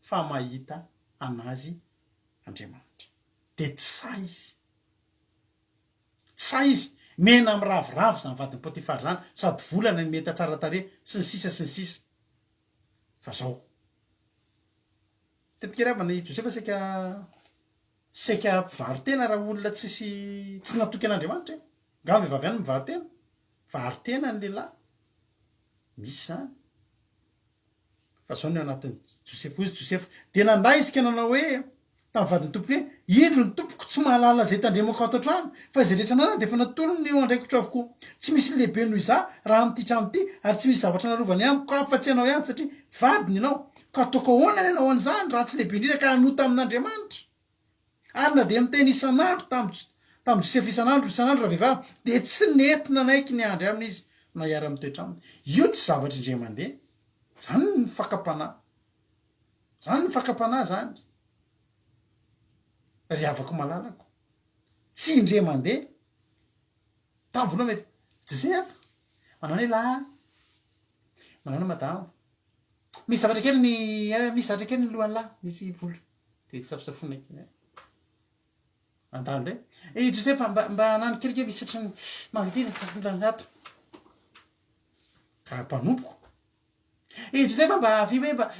fa mahita an'azy Andriamanitra. Dia tsy sahy izy. Tsy sahy izy. Mena miraviravy izany vadin'i Potifara izany, sady volana ny mety hatsara tarehy, sy ny sisa sy ny sisa. Fa zao. Tetika ry havana i Josefa saika saika mpivaro-tena raha olona tsisy tsy natoky an'Andriamanitra e. Angaha ny vehivavy ihany no mivaro-tena? Varo-tena ny lehilahy. Misy izany. Fa zao ny ao anatin'i Josefa. Hoy izy Josefa, dia nandà izy ka nanao hoe tamin'ny vadin'ny tompony hoe, Indro ny tompoko tsy mahalala izay tandremako ato an-trano, fa izay rehetra ananany dia efa natolony eo andraikitro avokoa. Tsy misy lehibe noho izaho raha amin'ity trano ity, ary tsy misy zavatra narovany amiko afa-tsy ianao ihany, satria vadiny ianao. Ka ataoko ahoana ny hanao an'izany, raha tsy lehibe indrindra ka hanota amin'Andriamanitra? Ary na dia niteny isan'andro tamin'i tamin'i Josefa isan'andro isan'andro ravehivavy, dia tsy nety nanaiky ny handry aminy izy na hiara-mitoetra aminy. Io tsy zavatra indray mandeha. Izany ny fakam-panahy. Izany ny fakam-panahy izany. Ry havako malalako. Tsy indray mandeha. Tamin'ny voalohany mety, Josefa, manao anie lahy, manao anie madama. Misy zavatra kely ny, misy zavatra kely ny lohan'ny lahy, misy volo. Dia safosafoina kely. Andalo indray. Eh Josefa, mba mba anano kely kely misy ohatran'ny mangididy ato. Ka mpanompoko. Eh Josefa mba avia hoe mba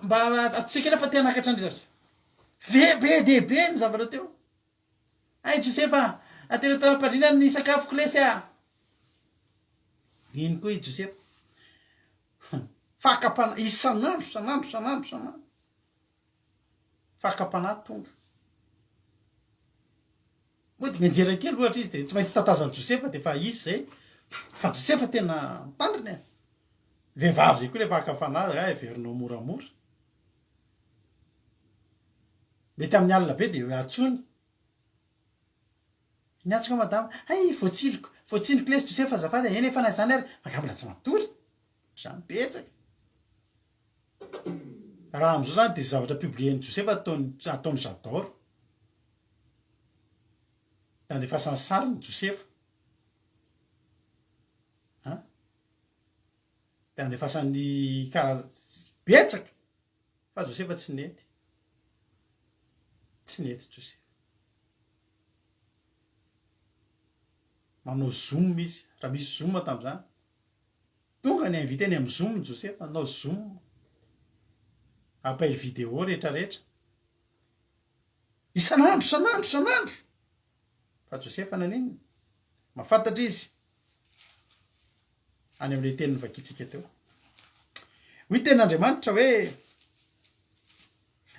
mba ataontsika kely fa te hanakatra an-dry zareo. Ve be dia be ny zavatra teo. Hay Josefa, atero tao am-pandriana ny sakafoko lesy ah. Iny koa i Josefa. Fakam-panahy isan'andro, isan'andro, isan'andro, isan'andro. Fakam-panahy tonga. Mody mianjera kely ohatra izy dia tsy maintsy tatazan'i Josefa dia efa izy izay. Fa Josefa tena mitandrina e. Vehivavy izay koa rehefa haka fanahy zay heverinao moramora. Mety amin'ny alina be dia antsoiny. Niantso nga madama, hay voatsindriko, voatsindriko lesy Josefa azafady e, eny efa na izany ary, fa mbola tsy matory. Izany betsaka. Raha amizao zany de zavatra publier-n'i Josefa ataony ataony J'adore. De andefasany sariny Josefa. An? De andefasany karaza betsaka fa Josefa tsy nety. Tsy nety Josefa. Manao zoom izy, raha misy zoom tam'zany. Tonga ny invité ny amin'ny zoom Josefa, hanao zoom. Appel vidéo rehetra rehetra. Isan'andro, isan'andro, isan'andro. Fa Josefa naninona? Mahafantatra izy. Any amin'ilay teny novakintsika teo. Hoy ny tenin'Andriamanitra hoe,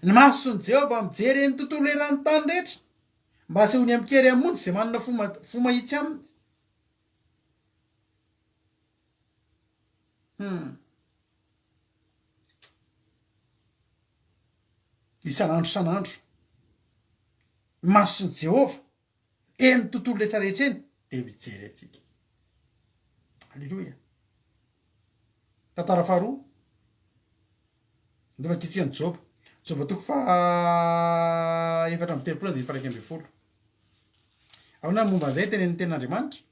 Ny mason'i Jehovah mijery eny tontolo eran'ny tany rehetra, mba hasehony amin-kery hamonjy izay manana fo fo mahitsy aminy. Hmm. Isan'andro isan'andro, ny mason'i Jehovah eny tontolo rehetra rehetra eny dia mijery antsika. Aleloia. Tantara faharoa. Ndao vakintsika ny Joba. Joba toko faha 34 andininy faha 11. Ahoana ny momba an'izay tenenin'ny tenin'Andriamanitra?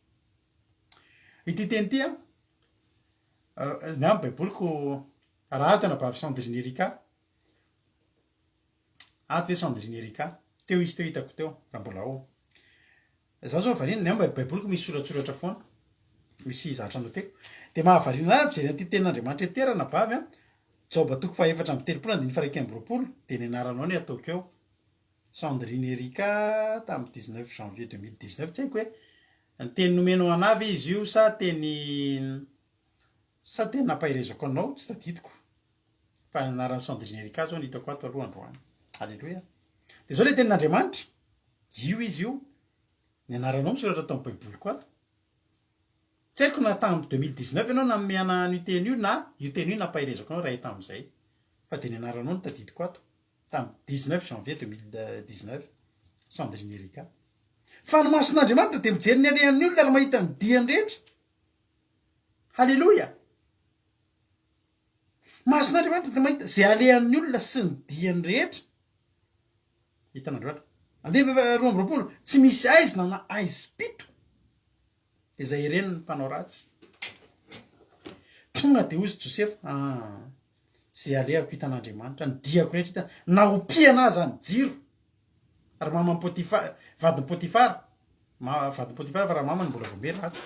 Ity teny ity an, ny ahy ny Baiboliko raha ato anabavy Sandrine Erika. Ato ve Sandrine Erika? Teo izy teo hitako teo, raha mbola ao. Za zao variana, ny ahy baiboliko misy soratsoratra foana, misy zavatra noteko. Dia mahavariana ahy mijery an'ity tenin'Andriamanitra ity ranabavy an, Joba toko faha-34 andininy faha-21, dia ny anaranao no ataoko eo. Sandrine Erika tamin'ny 19 janvier 2019, tsy haiko hoe ny teny nomenao anah ve izy io sa teny sa teny nampaherezako anao, tsy tadidiko. Fa ny anaran'i Sandrine Erika zao no hitako ato aloha androany. Aleloia. Dia izao ilay tenin'Andriamanitra. Io izy io. Ny anaranao misoratra ato amin'ny Baiboliko ato. Tsy haiko na tamin'ny 2019 ianao nanome ana an'io teny io na io teny io nampaherezako anao raha tamin'izay. Fa dia ny anaranao no tadidiko ato. Tamin'ny 19 janvier 2019. Sandrine Erika. Fa ny mason'Andriamanitra dia mijery ny alehan'ny olona ary mahita ny diany rehetra. Haleloia! Mason'Andriamanitra dia mahita izay alehan'ny olona sy ny diany rehetra. Hitan'Andriamanitra. Andininy 22, Tsy misy aizina na aizim-pito izay iren'ny mpanao ratsy. Tonga dia hozy Josefa, ah, izay alehako hitan'Andriamanitra, ny diako rehetra hitany, na ompiana aza ny jiro. Ary maman'i Potifara, vadin'i Potifara, ma, vadin'i Potifara fa raha mamany mbola vao mbe ratsy.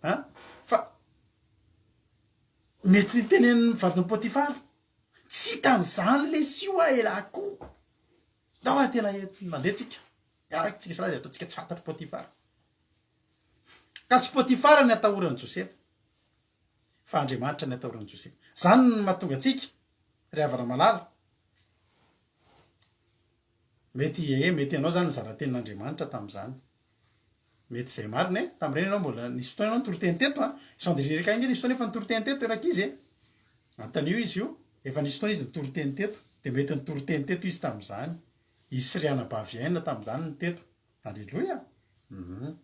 Ha? Fa Mety nitenenin'ny vadin'i Potifara, Tsy hitan'izany lesy io aho elah ko! Ndao ah tena mandeha tsika, miaraka tsika Israely dia ataontsika tsy fantatr'i Potifara. Ka tsy Potifara ny atahoran'i Josefa, fa Andriamanitra ny atahoran'i Josefa. Izany no mahatonga antsika, ry havana malala, mety, ee, mety ianao izany nizara tenin'Andriamanitra tamin'izany. Mety izay marina e! Tamin'ireny ianao mbola nisy fotoana ianao nitory teny teto an! Chandelier Reka ange nisy fotoana efa nitory teny teto rankizy e! Anontanio izy io, efa nisy fotoana izy nitory teny teto, dia mety nitory teny teto izy tamin'izany. Izy sy ry anabavy Aina tamin'izany no teto. Aleloia! Hum.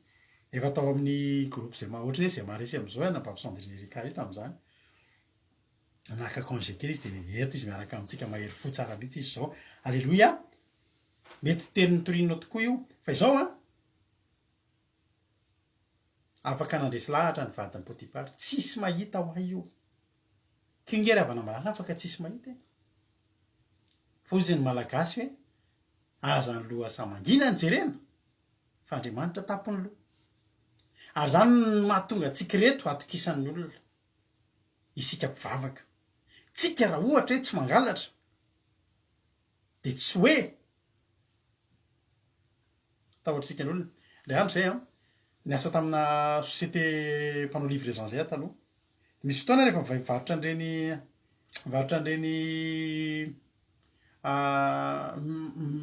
Efa tao amin'ny groupe izay maha ohatran'ny hoe izay maharesy amin'izao i anabavy Chandelier Reka io tamin'izany. Naka congé kely izy dia eto izy miaraka amintsika, mahery fo tsara mihitsy izy izao. Aleloia! Mety teny notorianao tokoa io. Fa izao an! Afaka nandresy lahatra ny vadin'i Potifara. Tsisy mahita ho ahy io. K'io nge ry havana malala afaka tsisy mahita e. Fa hozy ny Malagasy hoe, aza ny lohasaha mangina no jerena, fa Andriamanitra tampon'ny loha. Ary izany no mahatonga antsika ireto hatokisan'ny olona. Isika mpivavaka. Tsika raha ohatra hoe tsy mangalatra, dia tsy hoe tahotr'isika ny olona. Ilay andro izay an, niasa tamina société mpanao livraison izay aho taloha. Dia misy fotoana rehefa mivarotra an'ireny mivarotra an'ireny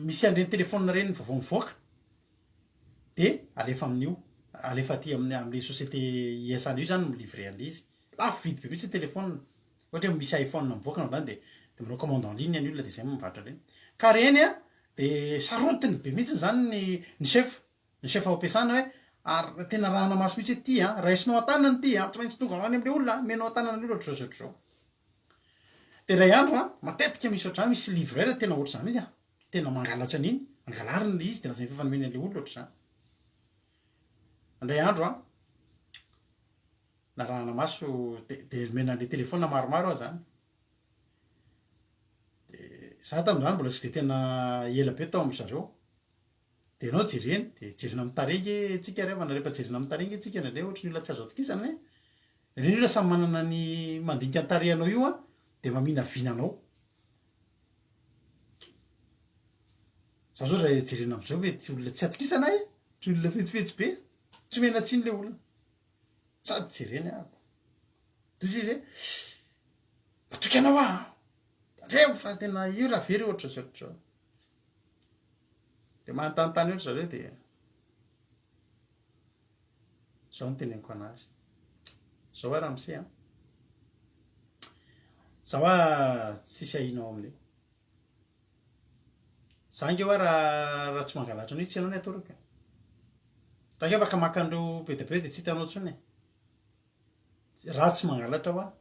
misy an'ireny téléphone ireny vaovao mivoaka dia alefa amin'io, alefa aty amin'ny amin'ilay société iasana io izany mi-livrer an'ilay izy. Lafo vidy be mihitsy ny téléphone. Ohatra hoe misy iPhone mivoaka androany dia dia manao commande en ligne ny olona dia izay mivarotra an'ireny. Ka ireny an, dia sarotiny be mihitsy izany ny ny chef, ny chef ao am-piasana hoe ary tena arahana maso mihitsy hoe ity an, raisinao an-tanana ity an, tsy maintsy tonga any amin'ilay olona an, omenao an-tanana ny olona ohatr'izao sy ohatr'izao. Dia indray andro an, matetika misy ohatr'izany, misy livreur tena ohatr'izany mihitsy an, tena mangalatra an'iny, angalariny ilay izy dia lazainy fa efa nomeny an'ilay olona ohatr'izany. Indray andro an, Narahana maso de de nomena an'le telephone maromaro aho zany. De za tamin'izany mbola tsy de tena ela be tao amin-dry zareo. De ianao jerena, de jerena amin'ny tarehy nge tsika ry havana, rehefa jerena amin'ny tarehy nge tsika indraindray ohatry ny olona tsy azo atokisana e. Indraindray ny olona samy manana ny mandinika ny tarehinao io an, de maminavina anao. Za zao raha jerena amizao mety olona tsy atokisana e, tsy olona fetsifetsy be, tsy omena tsiny le olona. Sady jereny ahako. Toy izy hoe matoky anao aho an! Tandremo fa tena io raha very ohatra zao ohatra zao. De manontanontany eo ry zareo de zao no teneniko anazy. Zao hoa ramose an! Za hoa tsisy ahiana ao amin'io. Za nge hoa raha raha tsy mangalatra an'io tsy ianao ny atorako e. Za nge afaka maka an'ireo be dia be dia tsy hitanao intsony e. Raha tsy mangalatra hoa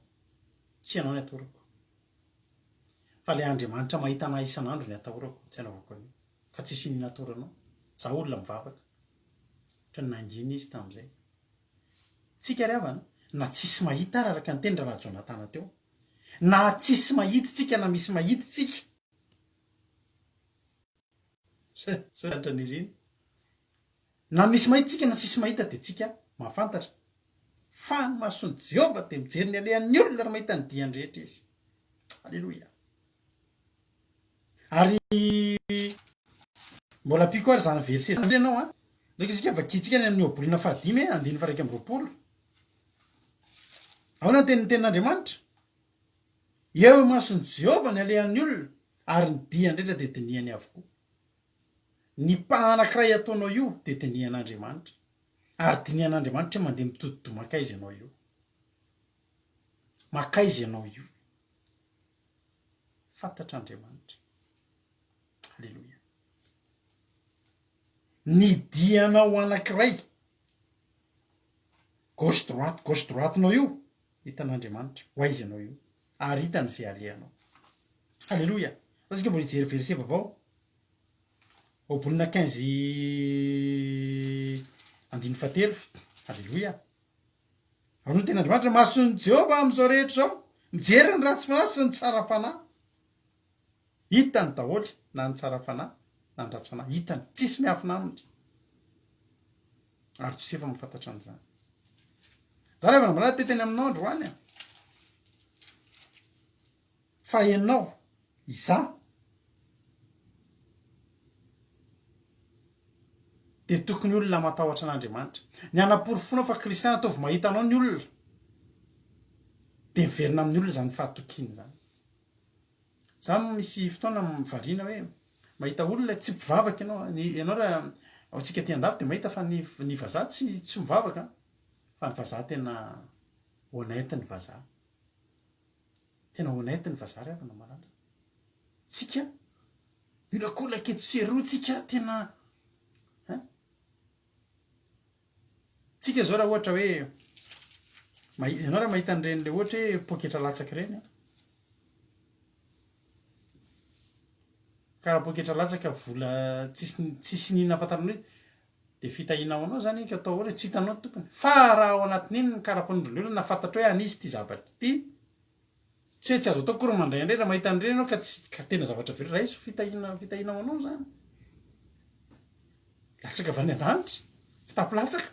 tsy ianao ny atorako. Fa ilay Andriamanitra mahita anah isan'andro ny atahorako tsy anaovako an'io. Ka tsisy inona atoranao. Za olona mivavaka. Ohatran'ny nangina izy tamin'izay. Tsika ry havana, na tsisy mahita ary araka ny teny rahalahy Jonatana teo. Na tsisy mahita tsika na misy mahita tsika. Soratra Nirina. Na misy mahita tsika na tsisy mahita dia tsika mahafantatra fa ny mason'i Jehovah dia mijery ny alehan'ny olona ary mahita ny diany rehetra izy. Aleloia. Ary mbola ampiako ary izany verset izany ianao an. Ndraiky isika vakintsika any amin'ny Ohabolana fahadimy andininy faha 21. Ahoana ny tenin'ny tenin'Andriamanitra? Eo imason'i Jehovah ny alehan'ny olona, ary ny diany rehetra dia dinihany avokoa. Ny pas anankiray ataonao io dia dinihan'Andriamanitra. Ary dinihan'Andriamanitra hoe mandeha mitodi-doha mankaiza ianao io. Mankaiza ianao io. Fantatr'Andriamanitra. Aleloia. Ny dianao anankiray Gauche droite gauche droite nao io hitan'Andriamanitra ho aiza ianao io ary hitany izay alehanao. Aleloia! Zao tsika mbola hijery verset vaovao. Ohabolana 15 andininy fahatelo. Aleloia! Ary hoy ny tenin'Andriamanitra, mason'i Jehovah amin'izao rehetra izao, mijery ny ratsy fanahy sy ny tsara fanahy. Hitany daholo na ny tsara fanahy na ny ratsy fanahy. Hitany, tsisy miafina aminy. Ary Josefa mahafantatra an'izany. Za rehefa nambarana te teny aminao androany a. Fa ianao, izaho, dia tokony olona matahotra an'Andriamanitra. Ny hanaporofoana fa kristiana ataovy mahita anao ny olona, dia miverina amin'ny olona izany fahatokiana izany. Za misy fotoana variana hoe mahita olona tsy mpivavaka ianao, ny ianao raha ao antsika aty andafy dia mahita fa ny ny vazaha tsy tsy mivavaka fa ny vazaha tena honnête ny vazaha. Tena honnête ny vazaha ry havana malala. Tsika miolakolaka etsy sy eroa tsika tena hein. Tsika zao raha ohatra hoe mahi- ianao raha mahita an'ireny le ohatra hoe poketra latsaka ireny an, ka raha poketra latsaka vola tsisy tsisy n'inona ahafantarana hoe de fitahiana ho anao zany iny ka atao ahoana tsy hitanao ny tompony, fa raha ao anatin'iny ny karapanondron'ny olona na fantatrao hoe an'iza ity zavatra ity, tsy hoe tsy azo atao akory ny mandray an'ireny raha mahita an'ireny ianao ka tsy ka tena zavatra very raiso fitahiana fitahiana ho anao zany. Latsaka avy any an-danitra, kitapo latsaka.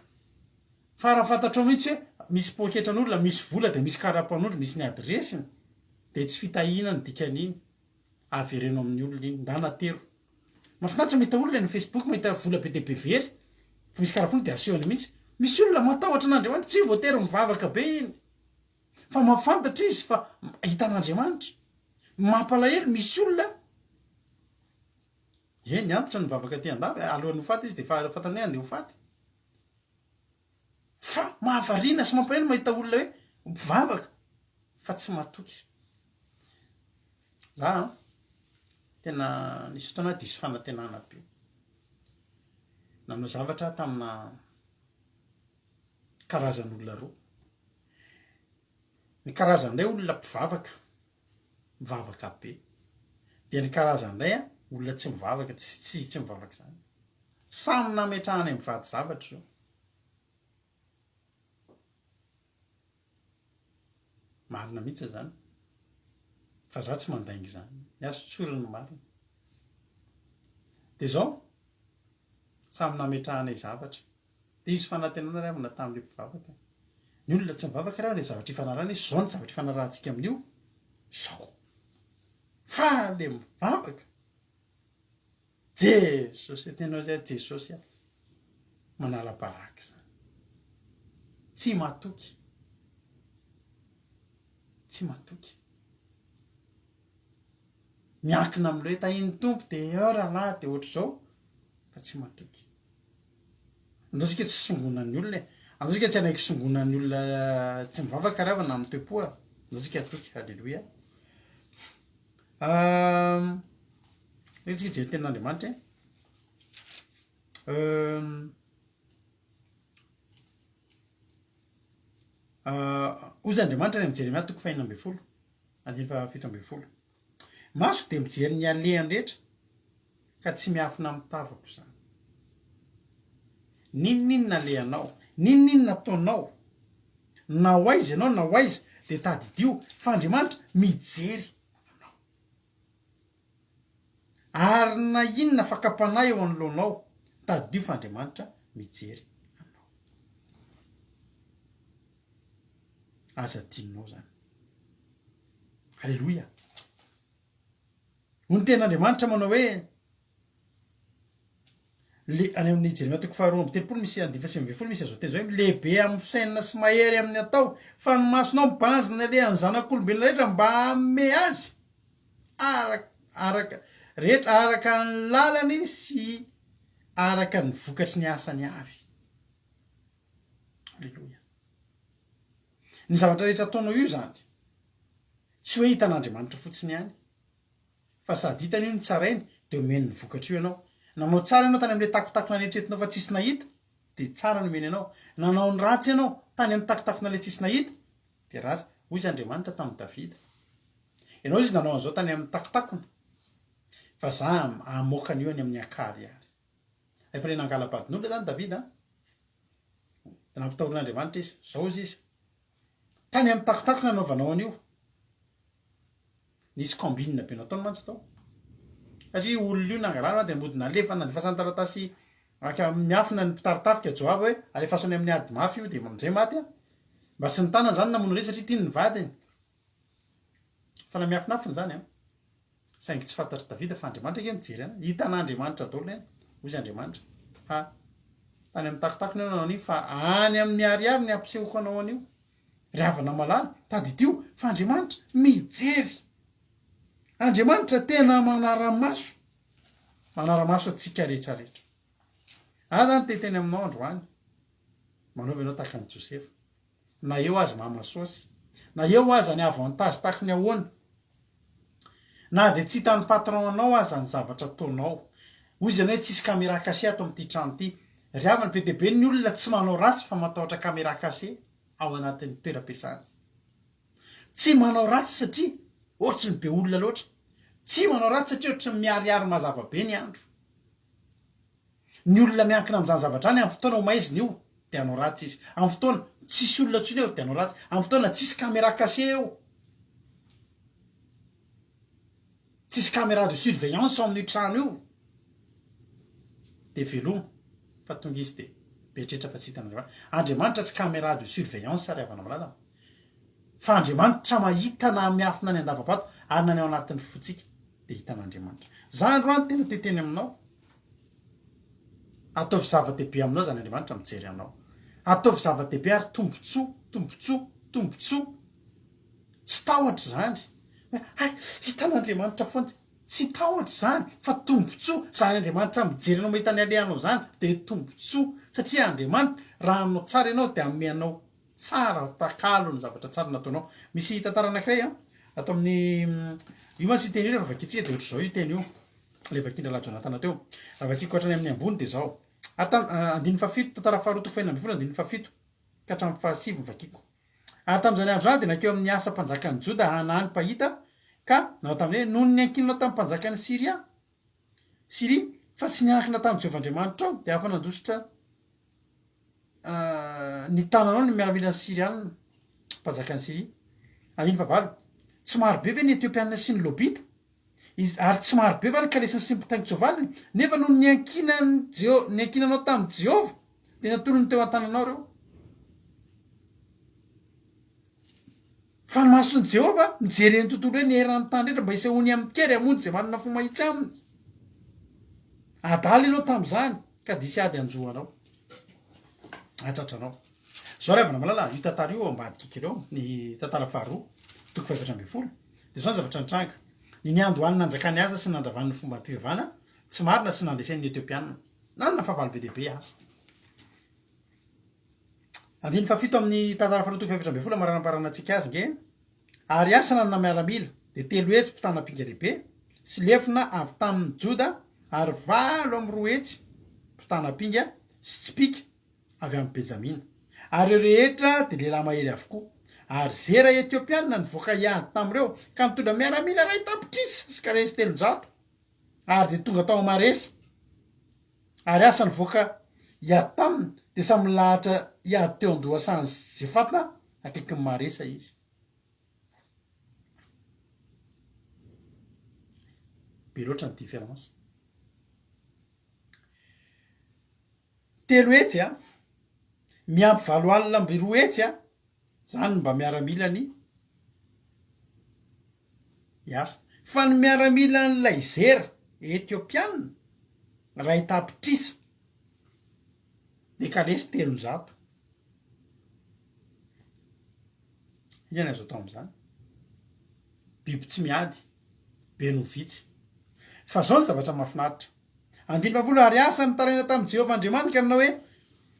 Fa raha fantatrao mihitsy hoe misy poketran'olona, misy vola dia misy karapanondro, misy ny adiresiny, dia tsy fitahiana ny dikan'iny. Avereno amin'ny olona iny, ndana atero. Mahafinaritra mahita olona eny Facebook mahita vola be dia be very, fa misy karapanondro dia asehony mihitsy. Misy olona matahotra an'Andriamanitra, tsy voatery mivavaka be iny. Fa mahafantatra izy fa hitan'Andriamanitra. Mampalahelo, misy olona Eny, antitra ny mivavaka aty andafy, alohan'ny ho faty izy dia efa fantany hoe andeha ho faty. Fa mahavariana sy mampalahelo mahita olona hoe mpivavaka fa tsy matoky. Za an, tena nisy fotoana aho diso fanantenana be. Nanao zavatra aho tamina karazan'olona roa. Ny karazan'ilay olona mpivavaka mivavaka be. Dia ny karazany indray an, olona tsy mivavaka, tsy tsy tsy mivavaka izany. Samy nametrahany mivady zavatra izao. Marina mihitsy izany. Fa za tsy mandainga izany. Ny azy tsoriny ny marina. Dia izao, samy nametrahanay zavatra. Diso fanantenana ry havana tamin'ilay mpivavaka. Ny olona tsy mivavaka ry havana ilay zavatra ifanarahana hoe izao ny zavatra ifanarahantsika amin'io, izao. Fa ilay mivavaka, Jesosy a, tenao zay Jesosy a, manala baraka izany. Tsy matoky. Tsy matoky. Miankina amin'ilay hoe tahin'ny Tompo dia eo rahalahy dia ohatr'izao fa tsy matoky. Andao tsika tsy songonan'ny olona e. Andao tsika tsy hanaiky songonan'ny olona tsy mivavaka ry havana amin'ny toe-po a. Andao tsika hatoky. Alléluia. Andao tsika hijery tenin'Andriamanitra e. Hoy Andriamanitra any amin'ny Jeremia toko fahenina ambin'ny folo, andininy fahafito ambin'ny folo. Masoko dia mijery ny alehany rehetra, ka tsy miafina amin'ny tavako izany. N'inon'inona alehanao, n'inon'inona ataonao, na ho aiza ianao na ho aiza, dia tadidio fa Andriamanitra mijery anao. Ary na inona fakam-panahy eo anoloanao, tadidio fa Andriamanitra mijery anao. Aza adinonao izany. Aleloia! Hoy ny tenin'Andriamanitra manao hoe, le, any amin'ny Jeremia toko faharoa amby telopolo misy andininy fahasivy ambin'ny folo misy an'izao teny izao hoe, lehibe amin'ny fisainana sy mahery amin'ny atao, fa ny masonao mibanjina ny alehan'ny zanak'olombelona rehetra mba hanome azy araka, araka, rehetra araka ny lalany sy araka ny vokatry ny asany avy. Aleloia. Ny zavatra rehetra ataonao io izany, tsy hoe hitan'Andriamanitra fotsiny ihany, fa sady hitany io no tsarainy, dia omeny ny vokatra io ianao. Nanao tsara ianao tany amin'ilay takotakona neritreretinao fa tsisy nahita, dia tsara no omeny anao. Nanao ny ratsy ianao tany amin'ny takotakona ilay tsisy nahita, dia ratsy. Hoy izy Andriamanitra tamin'i Davida, Ianao izy nanao an'izao tany amin'ny takotakona, fa za hamoaka an'io any amin'ny ankarihary. Rehefa ilay nangala-badin'olona izany Davida, dia nampitahorin'Andriamanitra izy. Izao hozy izy, Tany amin'ny takotakona nanaovanao an'io. Nisy combine be nataony mantsy tao. Satria io olona io nangalana dia mody nalefa nandefasany taratasy aka miafina ny mpitari-tafika Joaba hoe alefaso any amin'ny ady mafy io dia amin'izay maty an. Mba tsy ny tanany izany namono an'izy satria tiany ny vadiny. Fa na miafinafina izany an. Saingy tsy fantatr'i Davida fa Andriamanitra ange nijery an. Hitan'Andriamanitra daholo eny. Hoy izy Andriamanitra. Ha. Tany amin'ny takotakona ianao nanao an'io fa any amin'ny ariary ny hampisehoko anao an'io. Ry havana malala, tadidio fa Andriamanitra mijery. Andriamanitra tena manara-maso. Manara-maso antsika rehetra rehetra. Aho zany te hiteny aminao androany. Manaova ianao tahaka an'i Josefa. Na eo aza mama saosy. Na eo aza ny avantage tahaky ny ahoana. Na dia tsy hitan'ny patron anao aza ny zavatra ataonao. Hoy izy ianao hoe tsisy caméra cachée ato amin'ity trano ity. Ry havana, be dia be ny olona tsy manao ratsy fa matahotra caméra cachée ao anatin'ny toeram-piasana. Tsy manao ratsy satria ohatry ny be olona loatra. Tsy manao ratsy satria ohatry ny miharihary mazava be ny andro. Ny olona miankina amin'izany zavatra izany amin'ny fotoana ho maizina io dia hanao ratsy izy. Amin'ny fotoana tsisy olona intsony eo dia hanao ratsy. Amin'ny fotoana tsisy caméra cachée eo. Tsisy caméra de surveillance ao amin'io trano io. Dia veloma fa tonga izy dia mieritreritra fa tsy hitan'Andriamanitra. Andriamanitra tsy caméra de surveillance ry havana malala. Fa Andriamanitra mahita na miafina any an-dava-bato ary na ny ao anatin'ny fontsika dia hitan'Andriamanitra. Za androany tena te hiteny aminao. Ataovy zava-dehibe aminao izany Andriamanitra mijery anao. Ataovy zava-dehibe ary tombontsoa, tombontsoa, tombontsoa. Tsy tahotra izany. Hoe hay, hitan'Andriamanitra foana. Tsy tahotra izany fa tombontsoa. Izany Andriamanitra mijery anao mahita ny alehanao izany dia tombontsoa. Satria Andriamanitra raha hanao tsara ianao dia hanome anao tsara takalo ny zavatra tsara nataonao. Misy tantara anankiray an, ato amin'ny, io mantsy io teny io rehefa vakintsika dia ohatr'izao io teny io, ilay vakin-drahalahy Jonatana teo. Raha vakiko hatrany amin'ny ambony dia izao. Ary tam, andininy fahafito, tantara faharoa toko fahenina ambin'ny folo andininy fahafito ka hatramin'ny fahasivy no vakiko. Ary tamin'izany andro izany dia nankeo amin'ny Asa mpanjakan'i Joda Hanany mpahita ka nanao taminy hoe, Nony niankinanao tamin'ny mpanjakan'i Syria, Syria, fa tsy niankina tamin'i Jehovah Andriamanitrao, dia afa-nandositra ny tananao ny miaramilan'ny Syriana, mpanjakan'i Syria. Andininy fahavalo, Tsy maro be ve ny Etiopiana sy ny Lobita? Izy, ary tsy maro be va ny kalesiny sy ny mpitaingin-tsoavaliny? Nefa noho ny niankinan'i Jeho, niankinanao tamin'i Jehovah, dia natolony teo an-tananao ireo. Fa ny mason'i Jehovah mijery eny tontolo eny eran'ny tany rehetra mba hisehoany amin-kery hamonjy izay manana fo mahitsy aminy. Adala ianao tamin'izany ka dia hisy ady hanjo anao. Hahatratra anao. Izao ry havana malala, io tantara io ao ambadik'ika ireo, ny tantara faharoa, toko fahefatra ambinifolo, dia izao ny zavatra nitranga, Ny niandohan'ny nanjakan'i Asa sy nandravany ny fombam-pivavahana tsy marina sy nandreseny ny Etiopiana. Nanana fahavalo be dia be Asa. Andininy fahafito amin'ny tantara faharoa toko fahefatra ambinifolo amaranambaranantsika azy nge. Ary Asa nanana miaramila, dia 300 mpitana ampinga lehibe, sy lefona avy tamin'ny Joda, ary 208 mpitana ampinga sy tsipìka avy amin'i Benjamina. Ary ireo rehetra dia lehilahy mahery avokoa. Ary Zera Etiopiana nivoaka hiady tamin'ireo, ka nitondra miaramila 1 tapitrisa sy kalesy 300, ary dia tonga tao Maresa. Ary Asa nivoaka hiady taminy, dia samy nilahatra hiady teo an-dohasahan'i Zefata akaikin'i Maresa izy. Be loatra ny différence. 300 a, miampy 208 a, zany no mba miaramilany hiasa. Fa ny miaramilan'ilay Zera Etiopiana, 1 tapitrisa, de kalesy 300. Inona ny azo atao amin'izany? Biby tsy miady, be no vitsy. Fa zao ny zavatra mahafinaritra. Andininy fahafolo, Ary Asa nitaraina tamin'i Jehovah Andriamaniny ka nanao hoe,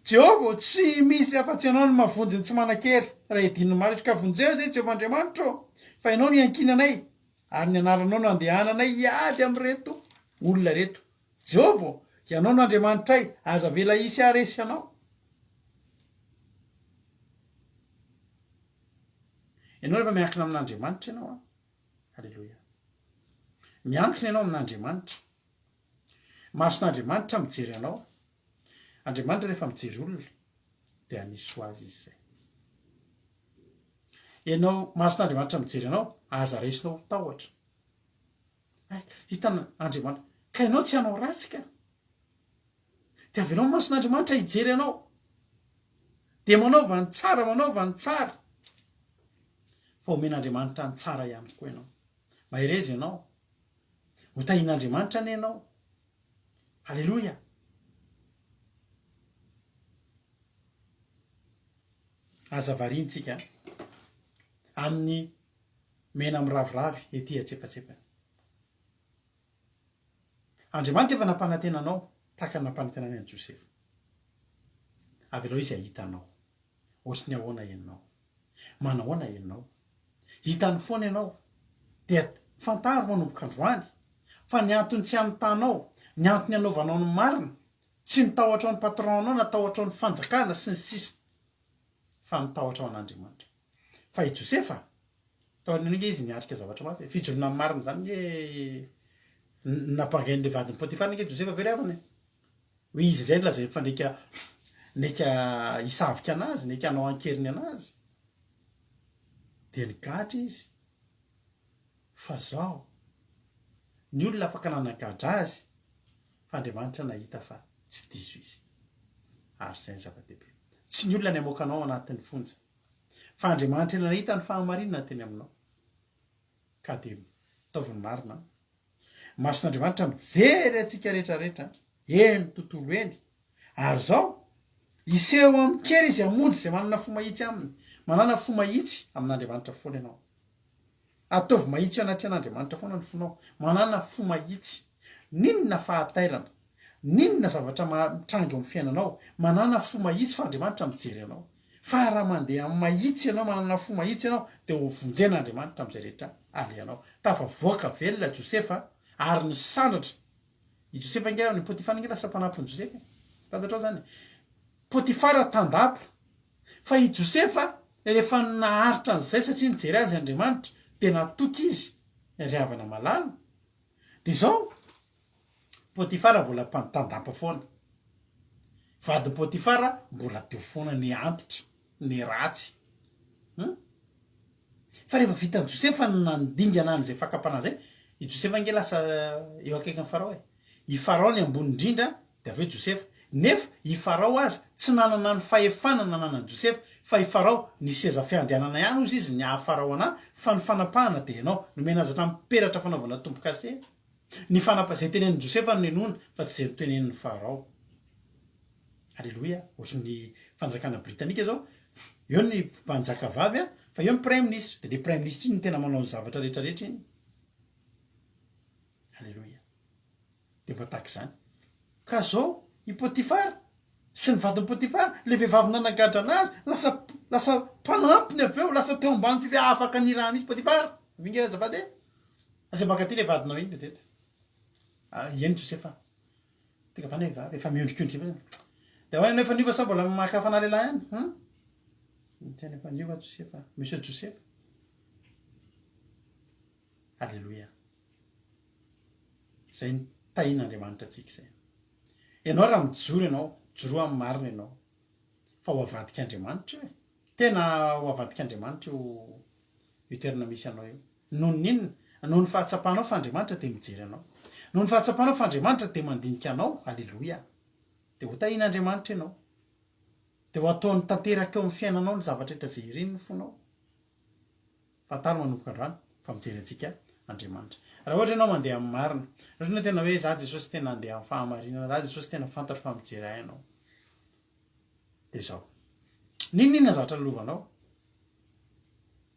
Jehovah ô, tsy misy afa-tsy Ianao no mahavonjy ny tsy manan-kery, raha edin'ny maro izy. Ka vonjeo izay, Jehovah Andriamanitro ô, fa Ianao no iankinanay, ary ny anaranao no andehananay hiady amin'ireto olona ireto. Jehovah ô, Ianao no Andriamanitray, aza avela hisy haharesy Anao. Ianao rehefa miankina amin'Andriamanitra ianao an, Aleloia. Miankina ianao amin'Andriamanitra. Mason'Andriamanitra mijery anao. Andriamanitra rehefa mijery olona dia hanisy ho azy izy izay. Ianao, mason'Andriamanitra mijery anao, aza raisinao ho tahotra. Hay, hitan'Andriamanitra. Ka ianao tsy hanao ratsy ka. Dia avelao ny mason'Andriamanitra hijery anao. Dia manaova ny tsara, manaova ny tsara. Fa omen'Andriamanitra ny tsara ihany koa ianao. Mahereza ianao. Ho tahian'Andriamanitra anie ianao. Aleloia. Aza variana tsika amin'ny mena miraviravy ety antsefatsefany. Andriamanitra efa nampanantena anao tahaka ny nampanantenany an'i Josefa. Avelao izy hahita anao. Ohatry ny ahoana ianao? Manahoana ianao? Hitany foana ianao. Dia fantaro manomboka androany fa ny antony tsy hanotanao, ny antony hanaovanao ny marina, tsy ny tahotrao ny patron-nao na tahotrao ny fanjakana sy ny sisa fa ny tahotrao an'Andriamanitra. Fa i Josefa, taorian'io ange izy niatrika zavatra mafy e. Fijoroana amin'ny marina izany ange nampangain'ilay vadin'i Potifara ange Josefa ve ry havana e? Hoe izy indray no lazainy fa neka neka hisavika anazy, neka hanao an-keriny anazy. Dia nigadra izy. Fa zao, ny olona afaka nanagadra azy, fa Andriamanitra nahita fa tsy diso izy. Ary izay ny zava-dehibe. Tsy ny olona ny hamoaka anao ao anatin'ny fonja. Fa Andriamanitra ilay nahita ny fahamarinana teny aminao. Ka dia ataovy ny marina an. Mason'Andriamanitra mijery antsika rehetra rehetra eny tontolo eny. Ary izao, hiseho amin-kery Izy hamonjy izay manana fo mahitsy aminy. Manàna fo mahitsy amin'Andriamanitra foana ianao. Ataovy mahitsy eo anatrehan'Andriamanitra foana ny fonao. Manàna fo mahitsy. N'inona fahatairana, n'inona zavatra mitranga eo amin'ny fiainanao, manàna fo mahitsy fa Andriamanitra mijery anao. Fa raha mandeha amin'ny mahitsy ianao, manana fo mahitsy ianao, dia ho vonjen'Andriamanitra amin'izay rehetra alehanao. Tafavoaka velona Josefa ary nisandratra. I Josefa ange raha ny Potifara ange lasa mpanampin'i Josefa e. Fantatrao izany e. Potifara tandapa. Fa i Josefa rehefa naharitra an'izay satria nijery azy Andriamanitra dia natoky izy ry havana malala. Dia izao, Potifara mbola tandapa foana. Vadin'i Potifara mbola teo foana ny antitra, ny ratsy. Hum? Fa rehefa vitan'i Josefa ny nandingana an'izay fakam-panahy izay, i Josefa ange lasa eo akaikin'i Farao e. I Farao ny ambony indrindra, dia avy eo Josefa. Nefa i Farao aza tsy nanana ny fahefana nananan'i Josefa, fa i Farao ny seza fiandrianana ihany hozy izy ny haha Farao anà, fa ny fanapahana dia ianao. Nomena azy hatramin'ny peratra fanaovana tombo-kase. Ny fanapa, izay tenenin'i Josefa no ninoana fa tsy izay notenenin'i Farao. Aleloia! Ohatry ny fanjakana britanika zao, eo ny mpanjaka vavy an, fa eo ny praiminisitra, de le praiminisitra iny no tena manao ny zavatra rehetra rehetra iny. Aleloia! De mba tahaka izany. Ka zao i Potifara sy ny vadin'i Potifara, le vehivavy nanagadra anazy, lasa lasa mpanampiny avy eo, lasa teo ambany fifehy afaka niraha mihitsy Potifara. Avy nge azafady e! Aza mankaty le vadinao iny vetivety. Ah, eny Josefa. Tonga avy any vehivavy, efa miondrikondrika fotsiny. Dia ahoana ianao efa niova sa mbola maka fanahy lehilahy ihany? Hum? Tena efa niova Josefa, Monsieur Josefa. Alléluia. Izay ny tahin'Andriamanitra antsika izay. Ianao raha mijoro ianao, joroa amin'ny marina ianao. Fa ho avadik'Andriamanitra io e. Tena ho avadik'Andriamanitra io io toerana misy anao io. Noho ny inona? Noho ny fahatsapanao fa Andriamanitra dia mijery anao. Noho ny fahatsapanao fa Andriamanitra dia mandinika anao. Aleloia! Dia ho tahian'Andriamanitra ianao. Dia ho ataony tanteraka eo amin'ny fiainanao ny zavatra rehetra izay irin'ny fonao. Fantaro manomboka androany fa mijery antsika Andriamanitra. Raha ohatra ianao mandeha amin'ny marina, raha ohatra ianao tena hoe za Jesosy tena handeha amin'ny fahamarinana, za Jesosy tena fantatro fa mijery ahy ianao. Dia izao. N'inon'inona zavatra lovanao,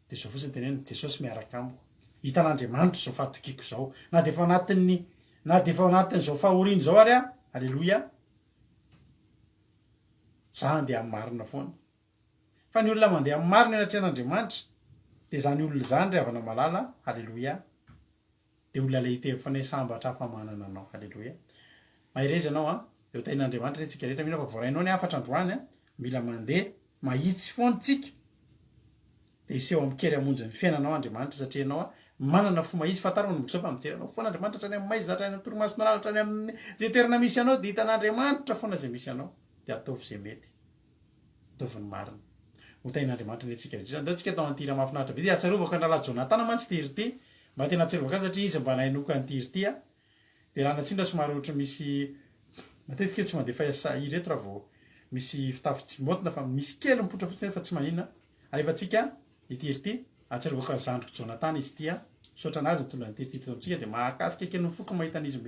dia izao fotsiny tenenina, Jesosy miaraka amiko. Hitan'Andriamanitra izao fahatokiako izao. Na dia efa ao anatin'ny, na dia efa ao anatin'izao fahoriana izao ary aho, Aleloia, za handeha amin'ny marina foana. Fa ny olona mandeha amin'ny marina eo anatrehan'Andriamanitra, dia izany olona izany ry havana malala, Aleloia, Dia olona ilay hiteny foana hoe sambatra aho fa manana anao. Haleloia. Mahereza ianao an. Dia ho tahin'Andriamanitra re tsika rehetra. Mino aho fa voarainao ny hafatra androany an. Mila mandeha mahitsy foana tsika. Dia hiseho amin-kery hamonjy ny fiainanao Andriamanitra satria ianao an manana fo mahitsy. Fantaro manomboka izao fa mijery anao foana Andriamanitra hatrany amin'ny maizina, hatrany amin'ny torimasonao lalina, hatrany amin'ny izay toerana misy anao dia hitan'Andriamanitra foana izay misy anao. Dia ataovy izay mety. Ataovy ny marina. Ho tahin'Andriamanitra anie tsika rehetra. Andao tsika atao an'ity hira mahafinaritra be ity. Ahatsiarovako an'i Rahalahy Jonathan mantsy ity hira ity. Mba tena ahatsiarovako azy satria izy mba nahenoako an'ity hira ity aho. Dia raha natsindra somary ohatry misy matetika tsy mandefa hira eto raha vao misy fitafy tsy maotina fa misy kely mipoitra fotsiny eto fa tsy maninona. Alefantsika ity hira ity. Ahatsiarovako an'i zandriko Jonathan izy ity an. Misaotra an'azy nitondra an'ity hira ity teto amintsika dia mahakasika kely ny foko mahita an'izy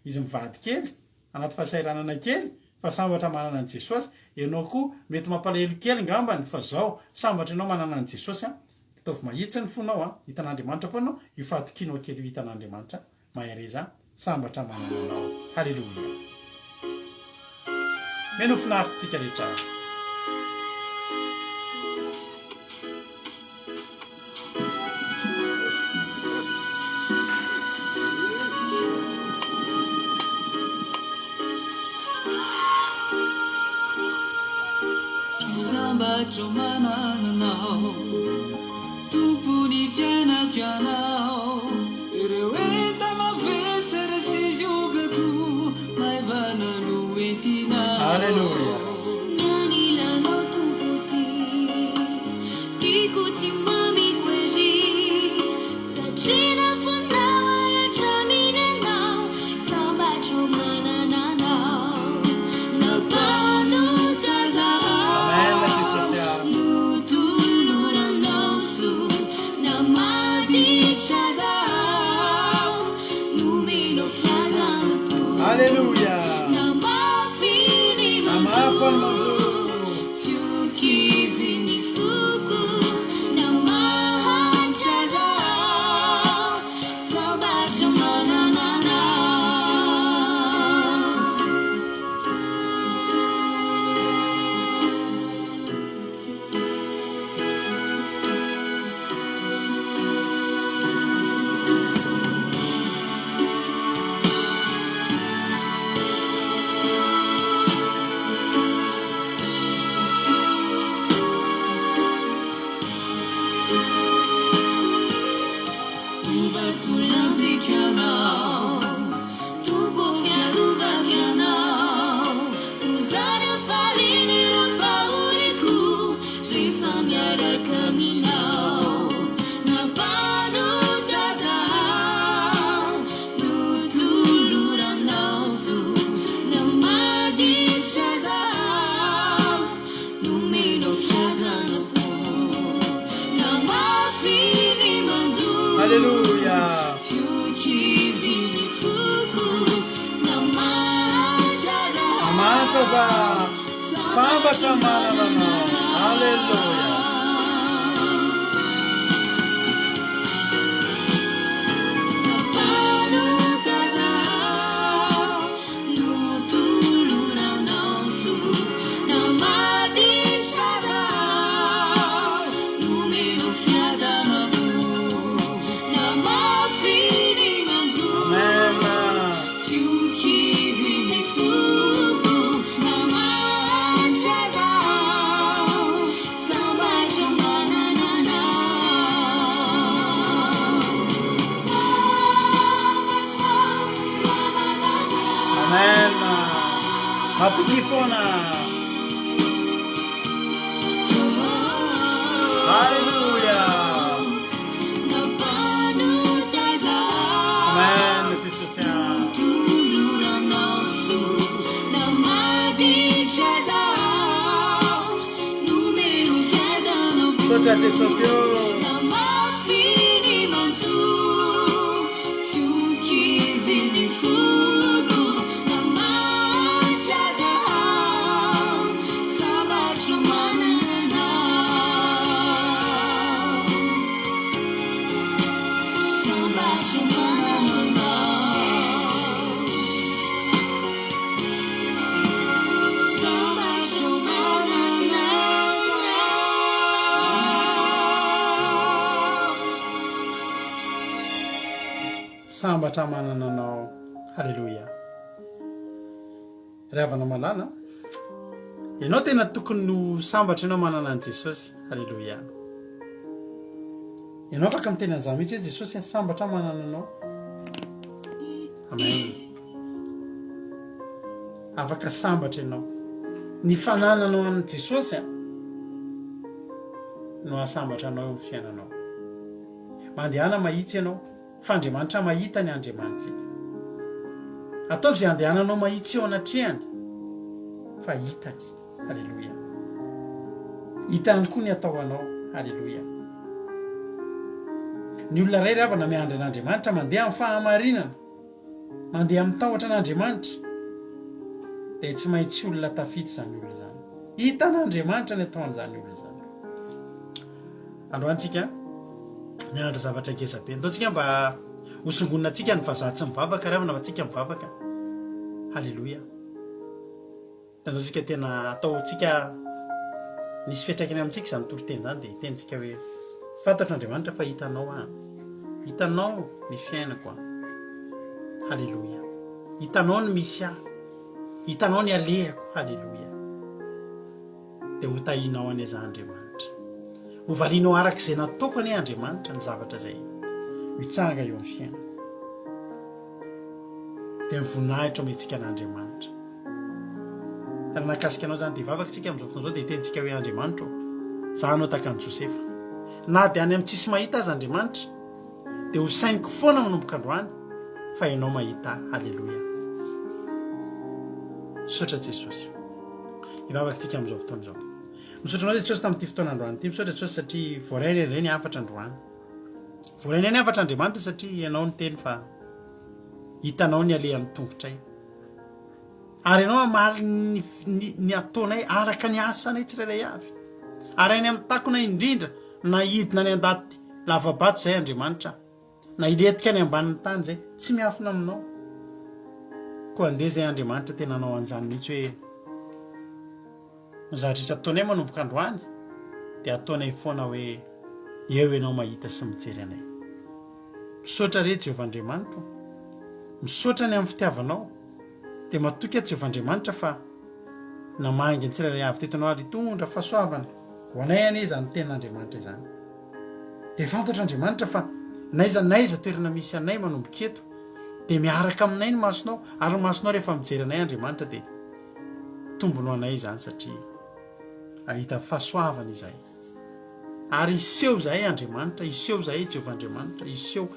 izy mivady kely. Anaty fahasahiranana kely fa sambatra manana an'i Jesosy, ianao koa mety mampalahelo kely ngambany fa zao, sambatra ianao manana an'i Jesosy an, ataovy mahitsy ny fonao an, hitan'Andriamanitra koa anao, io fahatokianao kely io hitan'Andriamanitra, mahereza, sambatra manana anao, haleloia. Mino finaritra tsika rehetra. Sambatra manana anao Tompon'ny fiainako ianao Ireo enta-mavesatra sy ziogako Maivana no entinao Alléluia. Ny anilanao Tompo ty Tiako sy mamiko ery Satria nafonao ahy hatramin ianao Sambatra aho manana anao Na mpanota Amen aza Jesosy ah. Notoloranao. aza. Sambatra manana anao. Alléluia. Amen. Matokia foana. Alléluia. Amen. Jesosy. Misaotra Jesosy ô. Sambatra manana anao. Haleloia. Ry havana malala, ianao tena tokony ho sambatra ianao manana an'i Jesosy. Haleloia. Ianao afaka miteny an'izany mihitsy hoe Jesosy a, sambatra aho manana anao. Amen. Afaka sambatra ianao. Ny fanananao an'i Jesosy a, no hahasambatra anao eo amin'ny fiainanao. Mandehana mahitsy ianao, fa Andriamanitra mahita ny Andriamanitsika. Ataovy izay handehananao mahitsy eo anatrehany, fa hitany. Haleloia. Hitany koa ny atao anao. Haleloia. Ny olona iray ry havana miandry an'Andriamanitra mandeha amin'ny fahamarinana, mandeha amin'ny tahotra an'Andriamanitra, dia tsy maintsy olona tafita izany olona izany. Hitan'Andriamanitra ny ataon'izany olona izany. Androany tsika mianatra zavatra ngeza be. Ndao tsika mba hosongonina tsika ny vazaha tsy mivavaka ry havana fa tsika mivavaka. Haleloia. Ndao tsika tena ataontsika misy fiantraikany amintsika izany toriteny izany dia hitentsika hoe fantatro Andriamanitra fa hitanao aho. Hitanao ny fiainako aho. Haleloia. Hitanao ny misy ahy. Hitanao ny alehako. Haleloia. Dia ho tahinao anie za Andriamanitra. Ho valianao araka izay nataoko anie Andriamanitra ny zavatra izay mitranga eo amin'ny fiainako. Dia ny voninahitra omentsika an'Andriamanitra. Raha nahakasika anao izany dia hivavaka isika amin'izao fotoana izao dia hitentsika hoe Andriamanitra ô, za hanao tahaka an'i Josefa. Na dia any amin'ny tsisy mahita aza Andriamanitra dia ho sainiko foana manomboka androany fa ianao mahita ahy. Haleloia. Misaotra Jesosy. Hivavaka isika amin'izao fotoana izao. Misaotra anao Jesosy tamin'ity fotoana androany ity. Misaotra Jesosy satria voarainay indray ny hafatra androany. Voarainay ny hafatra Andriamanitra satria ianao niteny fa hitanao ny alehan'ny tongotray. Ary ianao hamaly ny, ny, ny ataonay araka ny asanay tsirairay avy. Ary any amin'ny takona indrindra na hidina any an-daty lava-bato izay Andriamanitra, na hilentika any ambanin'ny tany izay, tsy miafina aminao. Koa andeha izay Andriamanitra tena hanao an'izany mihitsy hoe ny zavatra rehetra ataonay manomboka androany dia ataonay foana hoe eo ianao mahita sy mijery anay. Misaotra re Jehovah Andriamanitro. Misaotra ny amin'ny fitiavanao. Dia matoky aho Jehovah Andriamanitra fa namangy ny tsirairay avy teto anao ary hitondra fahasoavana ho anay anie izany tenin'Andriamanitra izany. Dia fantatro Andriamanitra fa n'aiza n'aiza toerana misy anay manomboka eto dia miaraka aminay ny masonao ary ny masonao rehefa mijery anay Andriamanitra dia tombony ho anay izany satria ahita fahasoavana izahay. Ary hiseho izahay Andriamanitra, hiseho izahay Jehovah Andriamanitra, hiseho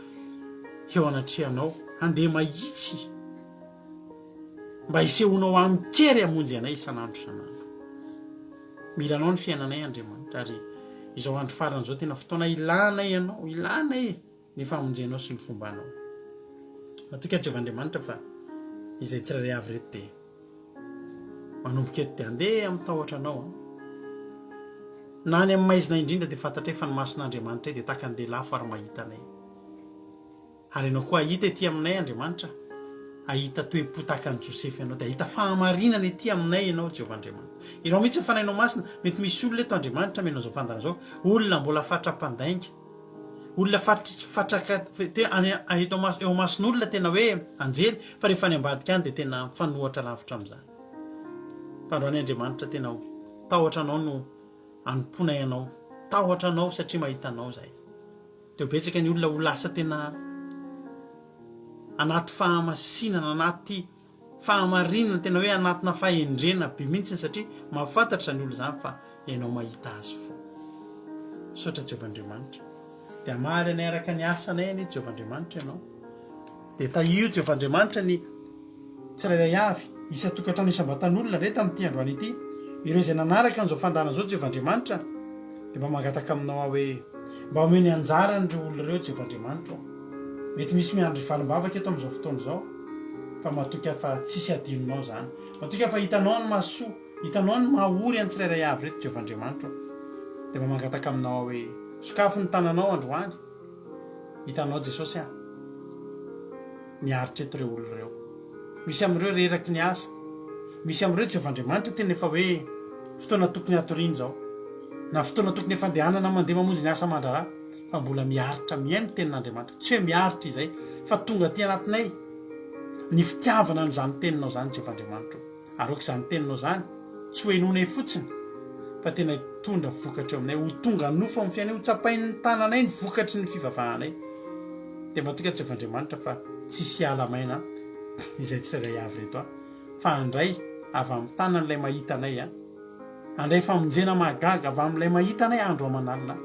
eo anatrehanao, handeha mahitsy mba hisehoanao amin-kery hamonjy anay isan'andro isan'andro. Mila anao ny fiainanay Andriamanitra, ary izao andro farany izao tena fotoana ilanay anao, ilanay ny famonjenao sy ny fombanao. Matoky aho Jehovah Andriamanitra fa izay tsirairay avy ireto dia. Manomboka eto dia handeha amin'ny tahotra Anao aho. Na any amin'ny maizina indrindra dia fantatray fa ny mason'Andriamanitray dia tahaka ny lelafo ary mahita anay. Ary ianao koa hahita ety aminay Andriamanitra, hahita toe-po tahaka an'i Josefa ianao, dia hahita fahamarinana ety aminay ianao, Jehovah Andriamanitra. Ianao mihitsy ny Fanahinao Masina, mety misy olona eto Andriamanitra mihaino an'izao fandaharana izao, olona mbola fatra-pandainga, olona fatraka, te any eto amaso, eo amason'olona tena hoe anjely, fa rehefa any ambadika any dia tena mifanohatra lavitra amin'izany. Fa androany Andriamanitra tena tahotra anao no anompoanay anao, tahotra anao satria mahita anao izahay. Dia ho betsaka ny olona ho lasa tena anaty fahamasinana, anaty fahamarinana, tena hoe anatina fahendrena be mihitsy satria mahafantatra izany olona izany fa ianao mahita azy foana. Misaotra Jehovah Andriamanitra. Dia hamaly anay araka ny asanay anie Jehovah Andriamanitra ianao. Dia tahio Jehovah Andriamanitra ny tsirairay avy, isan-tokantrano isam-batan'olona re tamin'ity androany ity. Ireo izay nanaraka an'izao fandaharana izao Jehovah Andriamanitra, dia mba mangataka aminao aho hoe, mba omeo ny anjarany ireo olona ireo Jehovah Andriamanitra ô. Mety misy miandry valim-bavaka eto amin'izao fotoana izao, fa matoky aho fa tsisy hadinonao izany. Matoky aho fa hitanao ny mahasoa, hitanao ny maha ory an'ny tsirairay avy ireto Jehovah Andriamanitra ô. Dia mba mangataka aminao aho hoe, sokafy ny tananao androany. Hitanao Jesosy a! Miaritra eto ireo olona ireo. Misy amin'ireo reraky ny asa. Misy amin'ireo Jehovah Andriamanitra tena efa hoe fotoana tokony hatoriana izao. Na fotoana tokony efa andehanana mandeha mamonjy ny asa aman-draharaha fa mbola miaritra mihaino ny tenin'Andriamanitra. Tsy hoe miaritra izay fa tonga aty anatinay ny fitiavana an'izany teninao izany Jehovah Andriamanitra o. Ary aoka izany teninao izany tsy ho henoinay fotsiny, fa tena hitondra vokatra eo aminay, ho tonga nofo amin'ny fiainanay, ho tsapain'ny tananay ny vokatry ny fivavahanay. Dia matoky aho Jehovah Andriamanitra fa tsy hisy hiala maina izay tsirairay avy ireto aho, fa handray avy amin'ny tanan'ilay mahita anay aho, handray famonjena mahagaga avy amin'ilay mahita anay andro aman'alina.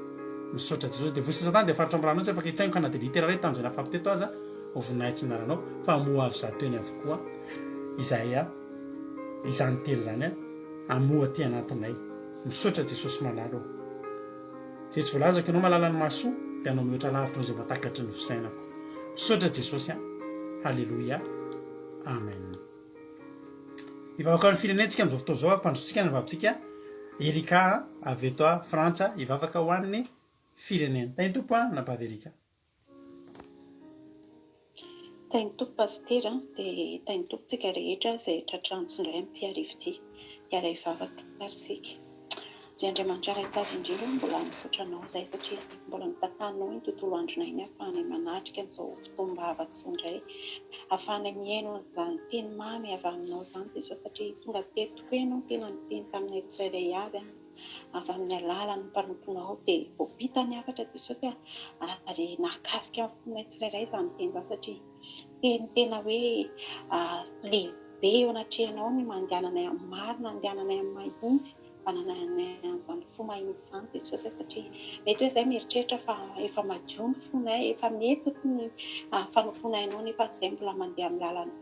Misaotra Jesosy. Devoly sy Satana dia faritra amin'ny ranao tsy afaka hitsaingoka na dia litera iray tamin'izay nafafy teto aza ho voninahitry ny anaranao, fa hamoha avy zato heny avokoa. Izay a izany teny izany a amoha aty anatinay. Misaotra Jesosy malala ô. Izay tsy voalazako ianao malala ny mahasoa dia anao mihoatra lavitra noho izay mba takatry ny fisainako. Misaotra Jesosy a. Haleloia. Amen. Hivavaka ho an'ny firenentsika amin'izao fotoana izao ampandrotsika ny vavitsika Erika avy eto a Frantsa hivavaka ho an'ny firenena. Tahin'ny Tompo a Nabavy Erika. Tahin'ny Tompo Pasitera a, dia tahin'ny Tompo tsika rehetra izay tratra antso indray amin'ity hariva ity. Hiara-hivavaka ary isika. Ry Andriamanitra Ray tsara indrindra ô, mbola misaotra Anao izahay satria mbola notantaninao iny tontolo andronay iny ahafahanay manatrika an'izao fotoam-bavaka izao indray, ahafahanay mihaino an'izany teny mamy avy aminao izany Jesosy satria tonga teto tokoa Ianao tena niteny taminay tsirairay avy an. avy amin'ny alalan'ny mpanomponao dia voampita ny hafatra Jesosy a, ary nahakasika ny fonay tsirairay izany teny izany satria teny tena hoe lehibe eo anatrehanao ny mandehananay amin'ny marina, andehananay amin'ny mahitsy, hanananay an'izany fo mahitsy izany Jesosy a, satria mety hoe izahay mieritreritra fa efa madio ny fonay, efa mety ny fanompoanay anao nefa izahay mbola mandeha amin'ny lalan'ny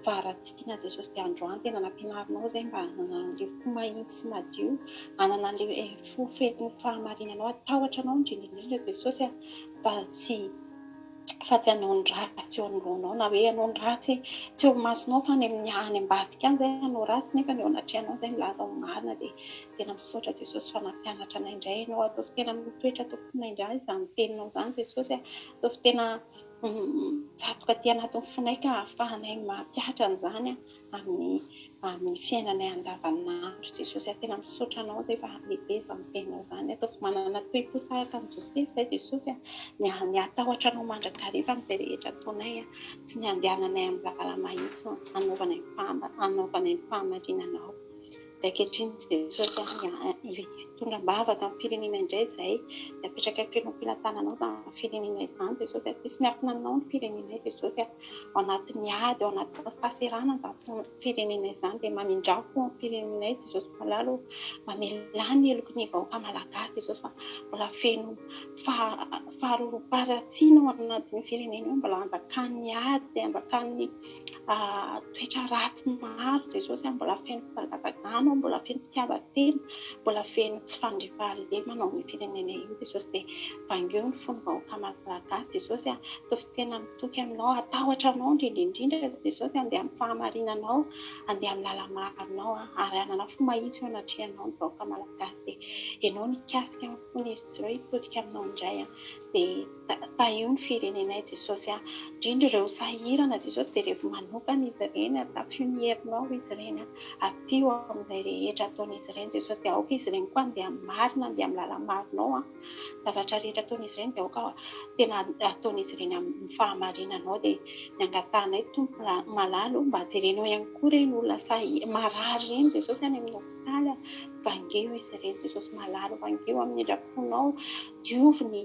faharatsiana Jesosy dia androany tena nampianarinao izay mba hanana an'ilay fo mahitsy sy madio, hanana an'ilay fo feno fahamarinanao, hatahotra anao indrindra indrindra Jesosy a, fa tsy fa tsy hanao ny ratsy eo anoloanao na hoe hanao ny ratsy tsy eo imasonao fa any amin'ny any ambadika any izay hanao ratsy nefa ny eo anatrehanao izay milaza ho marina dia tena misaotra Jesosy fa nampianatra anay indray ianao, ataovy tena mitoetra ato am-ponay indray izany teninao izany Jesosy a, ataovy tena Mitsatoka aty anatin'ny fonay ka ahafahanay mampihatra an'izany amin'ny amin'ny fiainanay andavanandro. Jesosy a, tena misaotra Anao izay fa lehibe izany teninao izany. Ataovy manana toe-po tahaka an'i Josefa izay Jesosy a, ny ny hatahotra Anao mandrakariva amin'izay rehetra ataonay a, sy ny handehananay amin'ny lala-mahitsy hanaovanay ny fahama- hanaovanay ny fahamarinanao. Dia ankehitriny Jesosy a, hitondra am-bavaka ny firenena indray izahay, dia apetraka feno am-pelatananao izany firenena izany Jesosy a, tsisy miafina aminao ny firenenay Jesosy a, ao anatin'ny ady, ao anatin'ny fahaserana izany firenena izany, dia mamindrà fo amin'ny firenenay Jesosy malala ô, mamelà ny heloky ny vahoaka malagasy Jesosy fa mbola feno faharorom-paharatsiana ao anatin'io firenena io, mbola anjakan'ny ady, anjakan'ny toetra ratsy maro Jesosy a, mbola feno fitsangatangana ao, mbola feno fitiavan-tena, mbola feno tsy. tsy fandriampahalemana ao amin'io firenena io Jesosy dia vangio ny fon'ny vahoaka Malagasy Jesosy a, ataovy tena mitoky aminao, hatahotra anao indrindra indrindra Jesosy, handeha amin'ny fahamarinanao, handeha amin'ny lala-marinao ary hanana fo mahitsy eo anatrehanao ny vahoaka Malagasy dia ianao no hikasika ny fon'izy ireo hitodika aminao indray dia Tahio ny firenenay Jesosy a! Indrindra ireo sahirana Jesosy jerevo manokana izy ireny a! Tafio ny herinao izy ireny a! Ampio amin'izay rehetra ataon'izy ireny Jesosy dia aoka izy ireny koa handeha amin'ny marina handeha amin'ny lala-marinao a! Zavatra rehetra ataon'izy ireny dia aoka tena ataon'izy ireny amin'ny fahamarinanao dia ny angatahanay Tompo malala o mba jerenao ihany koa ireny olona sahi marary ireny Jesosy any amin'ny hopitaly a! Vangio izy ireny Jesosy malala o! Vangio amin'ny indram-ponao diovy ny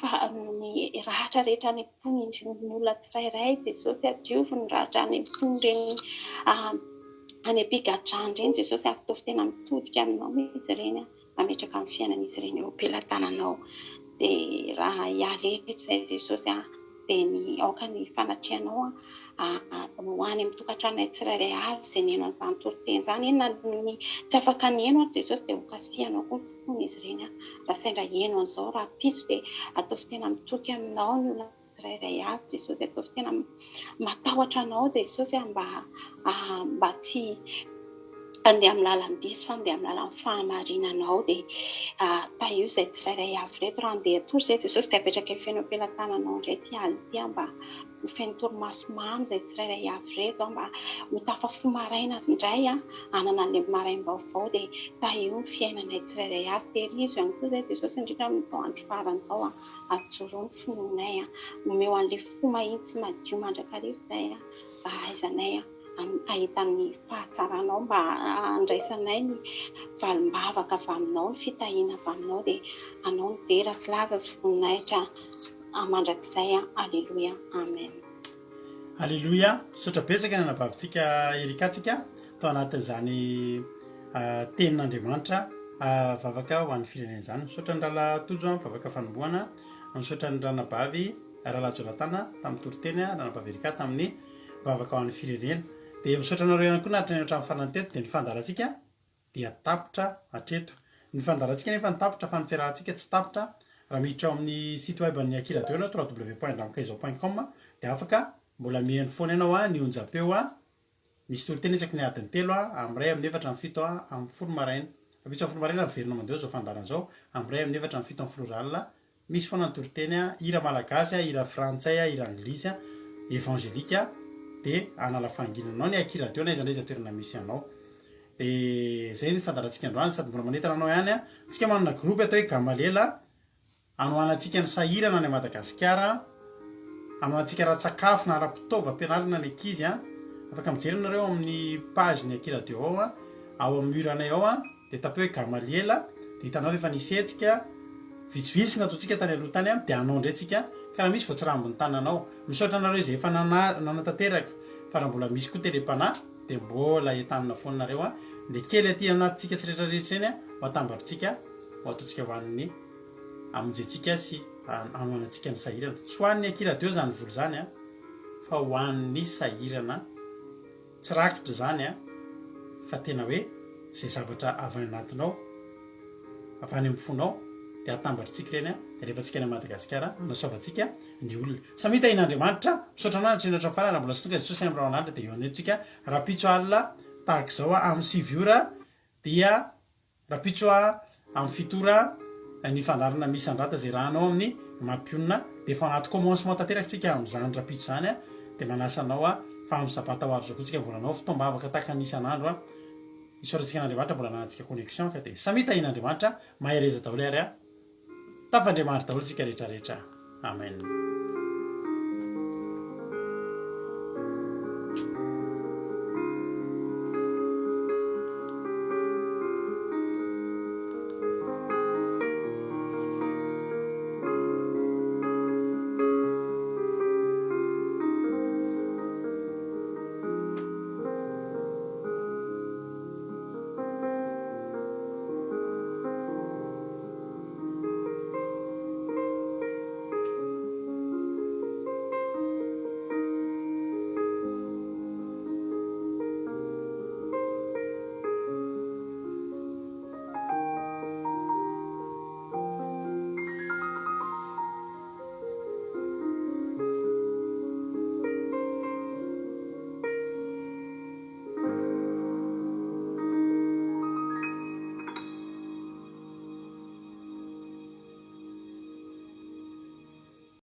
Fa ny ratra rehetra any am-pony ny olona tsirairay Jesosy a, diovy ny ratra any am-pon'ireny any am-pigadrana ireny Jesosy a, ataovy tena mitodika aminao izy ireny a, mametraka ny fiainan'izy ireny eo am-pelatananao. Dia raha hiala eto izay Jesosy a, dia ny aoka ny fanatrehanao a, ho any amin'ny tokantranonay tsirairay avy izay nihaino an'izany toriteny izany, eny na ny tsy afaka nihaino ary Jesosy dia hokasihanao koa ny fony izy ireny an! Raha sendra heno an'izao rahampitso dia ataovy tena mitoky aminao ny olona tsirairay avy Jesosy, ataovy tena matahotra anao Jesosy an, mba mba tsy handeha amin'ny lalan-diso fa handeha amin'ny lalan'ny fahamarinanao dia tahio izay tsirairay avy ireto, raha handeha hatory izay Jesosy dia apetraka feno am-pelatananao indray ity alina ity an, mba ho feno torimaso mamy izay tsirairay avy ireto an, mba ho tafafoha maraina indray an, hanana an'ilay maraim-baovao dia tahio ny fiainanay tsirairay avy, tehirizo ihany koa izay Jesosy indrindra amin'izao andro farany izao an, ajoroy ny finoanay an, omeo an'ilay fo mahitsy sy madio mandrakariva izay an, mba hahaizanay hahita ny fahatsaranao, mba handraisanay ny valim-bavaka avy aminao, ny fitahiana avy aminao dia anao ny dera sy laza sy voninahitra mandrakizay an, Aleloia, Amen. Aleloia, misaotra betsaka ny anabavintsika Erika tsika tao anatin'izany tenin'Andriamanitra vavaka ho an'ny firenena izany. Misaotra ny rahalahy Tojo amin'ny vavaka fanombohana, misaotra ny ranabavy rahalahy Jonatana tamin'ny toriteny, ranabavy Erika tamin'ny vavaka ho an'ny firenena. Dia misaotra anareo ihany koa nahatrany hatramin'ny farany teto dia ny fandaharantsika dia tapitra hatreto. Ny fandaharantsika anefa no tapitra fa ny fiarahantsika tsy tapitra. Raha miditra ao amin'ny site web an'ny Aky Radio ianao, www.andramikaizao.com, dia afaka mbola mihaino foana ianao ny onjam-peo misy toriteny isaky ny adiny telo, amin'ny iray, amin'ny efatra, amin'ny fito, amin'ny folo maraina. Rahampitso amin'ny folo maraina miverina mandeha izao fandaharana izao, amin'ny iray, amin'ny efatra, amin'ny fito, amin'ny folo ora alina. Misy foana ny toriteny a, hira malagasy a, hira frantsay a, hira anglisy a, evangelika a, de hanala fahanginana anao ny aky radio na aiza na aiza toerana misy anao. De zay ny fandaharantsika androany sady mbola manentana anao ihany a, tsika manana groupe atao hoe Gamalela hanohanantsika ny sahirana any Madagasikara, hanohanantsika ara-tsakafo na ara-pitaovam-pianarana ny ankizy a, afaka mijery ianareo ao amin'ny page ny aky radio ao a, ao amin'ny mur anay ao a. Dia tapeo hoe Gamaliela, dia hitanao fa efa nisy hetsika vitsivitsy nataontsika tany aloha tany an, dia hanao indray tsika, ka raha misy voatsirambin'ny tananao. Misaotra anareo izay efa nanatanteraka, fa raha mbola misy koa tele-panahy dia mbola entanina foana nareo an, le kely aty anatintsika tsiretraretra eny an, ho atambatritsika, ho ataontsika ho an'ny hamonjentsika sy hanohanantsika ny sahirana. Tsy ho an'ny aky radio izany vola izany an, fa ho an'ny sahirana. Tsy rakitra izany an, fa tena hoe izay zavatra avy any anatinao, avy any amin'ny fonao dia atambatritsika ireny an, dia alefantsika any Madagasikara hanasoavantsika ny olona. Samia tahian'Andriamanitra, misaotra anao hatreny hatramin'ny farany, raha mbola tsy tonga Jesosy any amin'ny rahona alina dia eo an'eto tsika rahampitso alina tahaka izao amin'ny 9 ora dia Rahampitso a amin'ny fito ora ny fandaharana Misandrata izay rahanao amin'ny Mampionona dia efa anaty commencement tanteraka tsika amin'izany rahampitso izany a dia manasa anao a fa amin'ny sabata ho avy izao koa tsika mbola hanao fotoam-bavaka tahaka ny isan'andro a isaorantsika an'Andriamanitra mbola ananantsika connexion ka dia samia tahian'Andriamanitra mahereza daholo ary a tafandriamandry daholo tsika rehetra rehetra amen.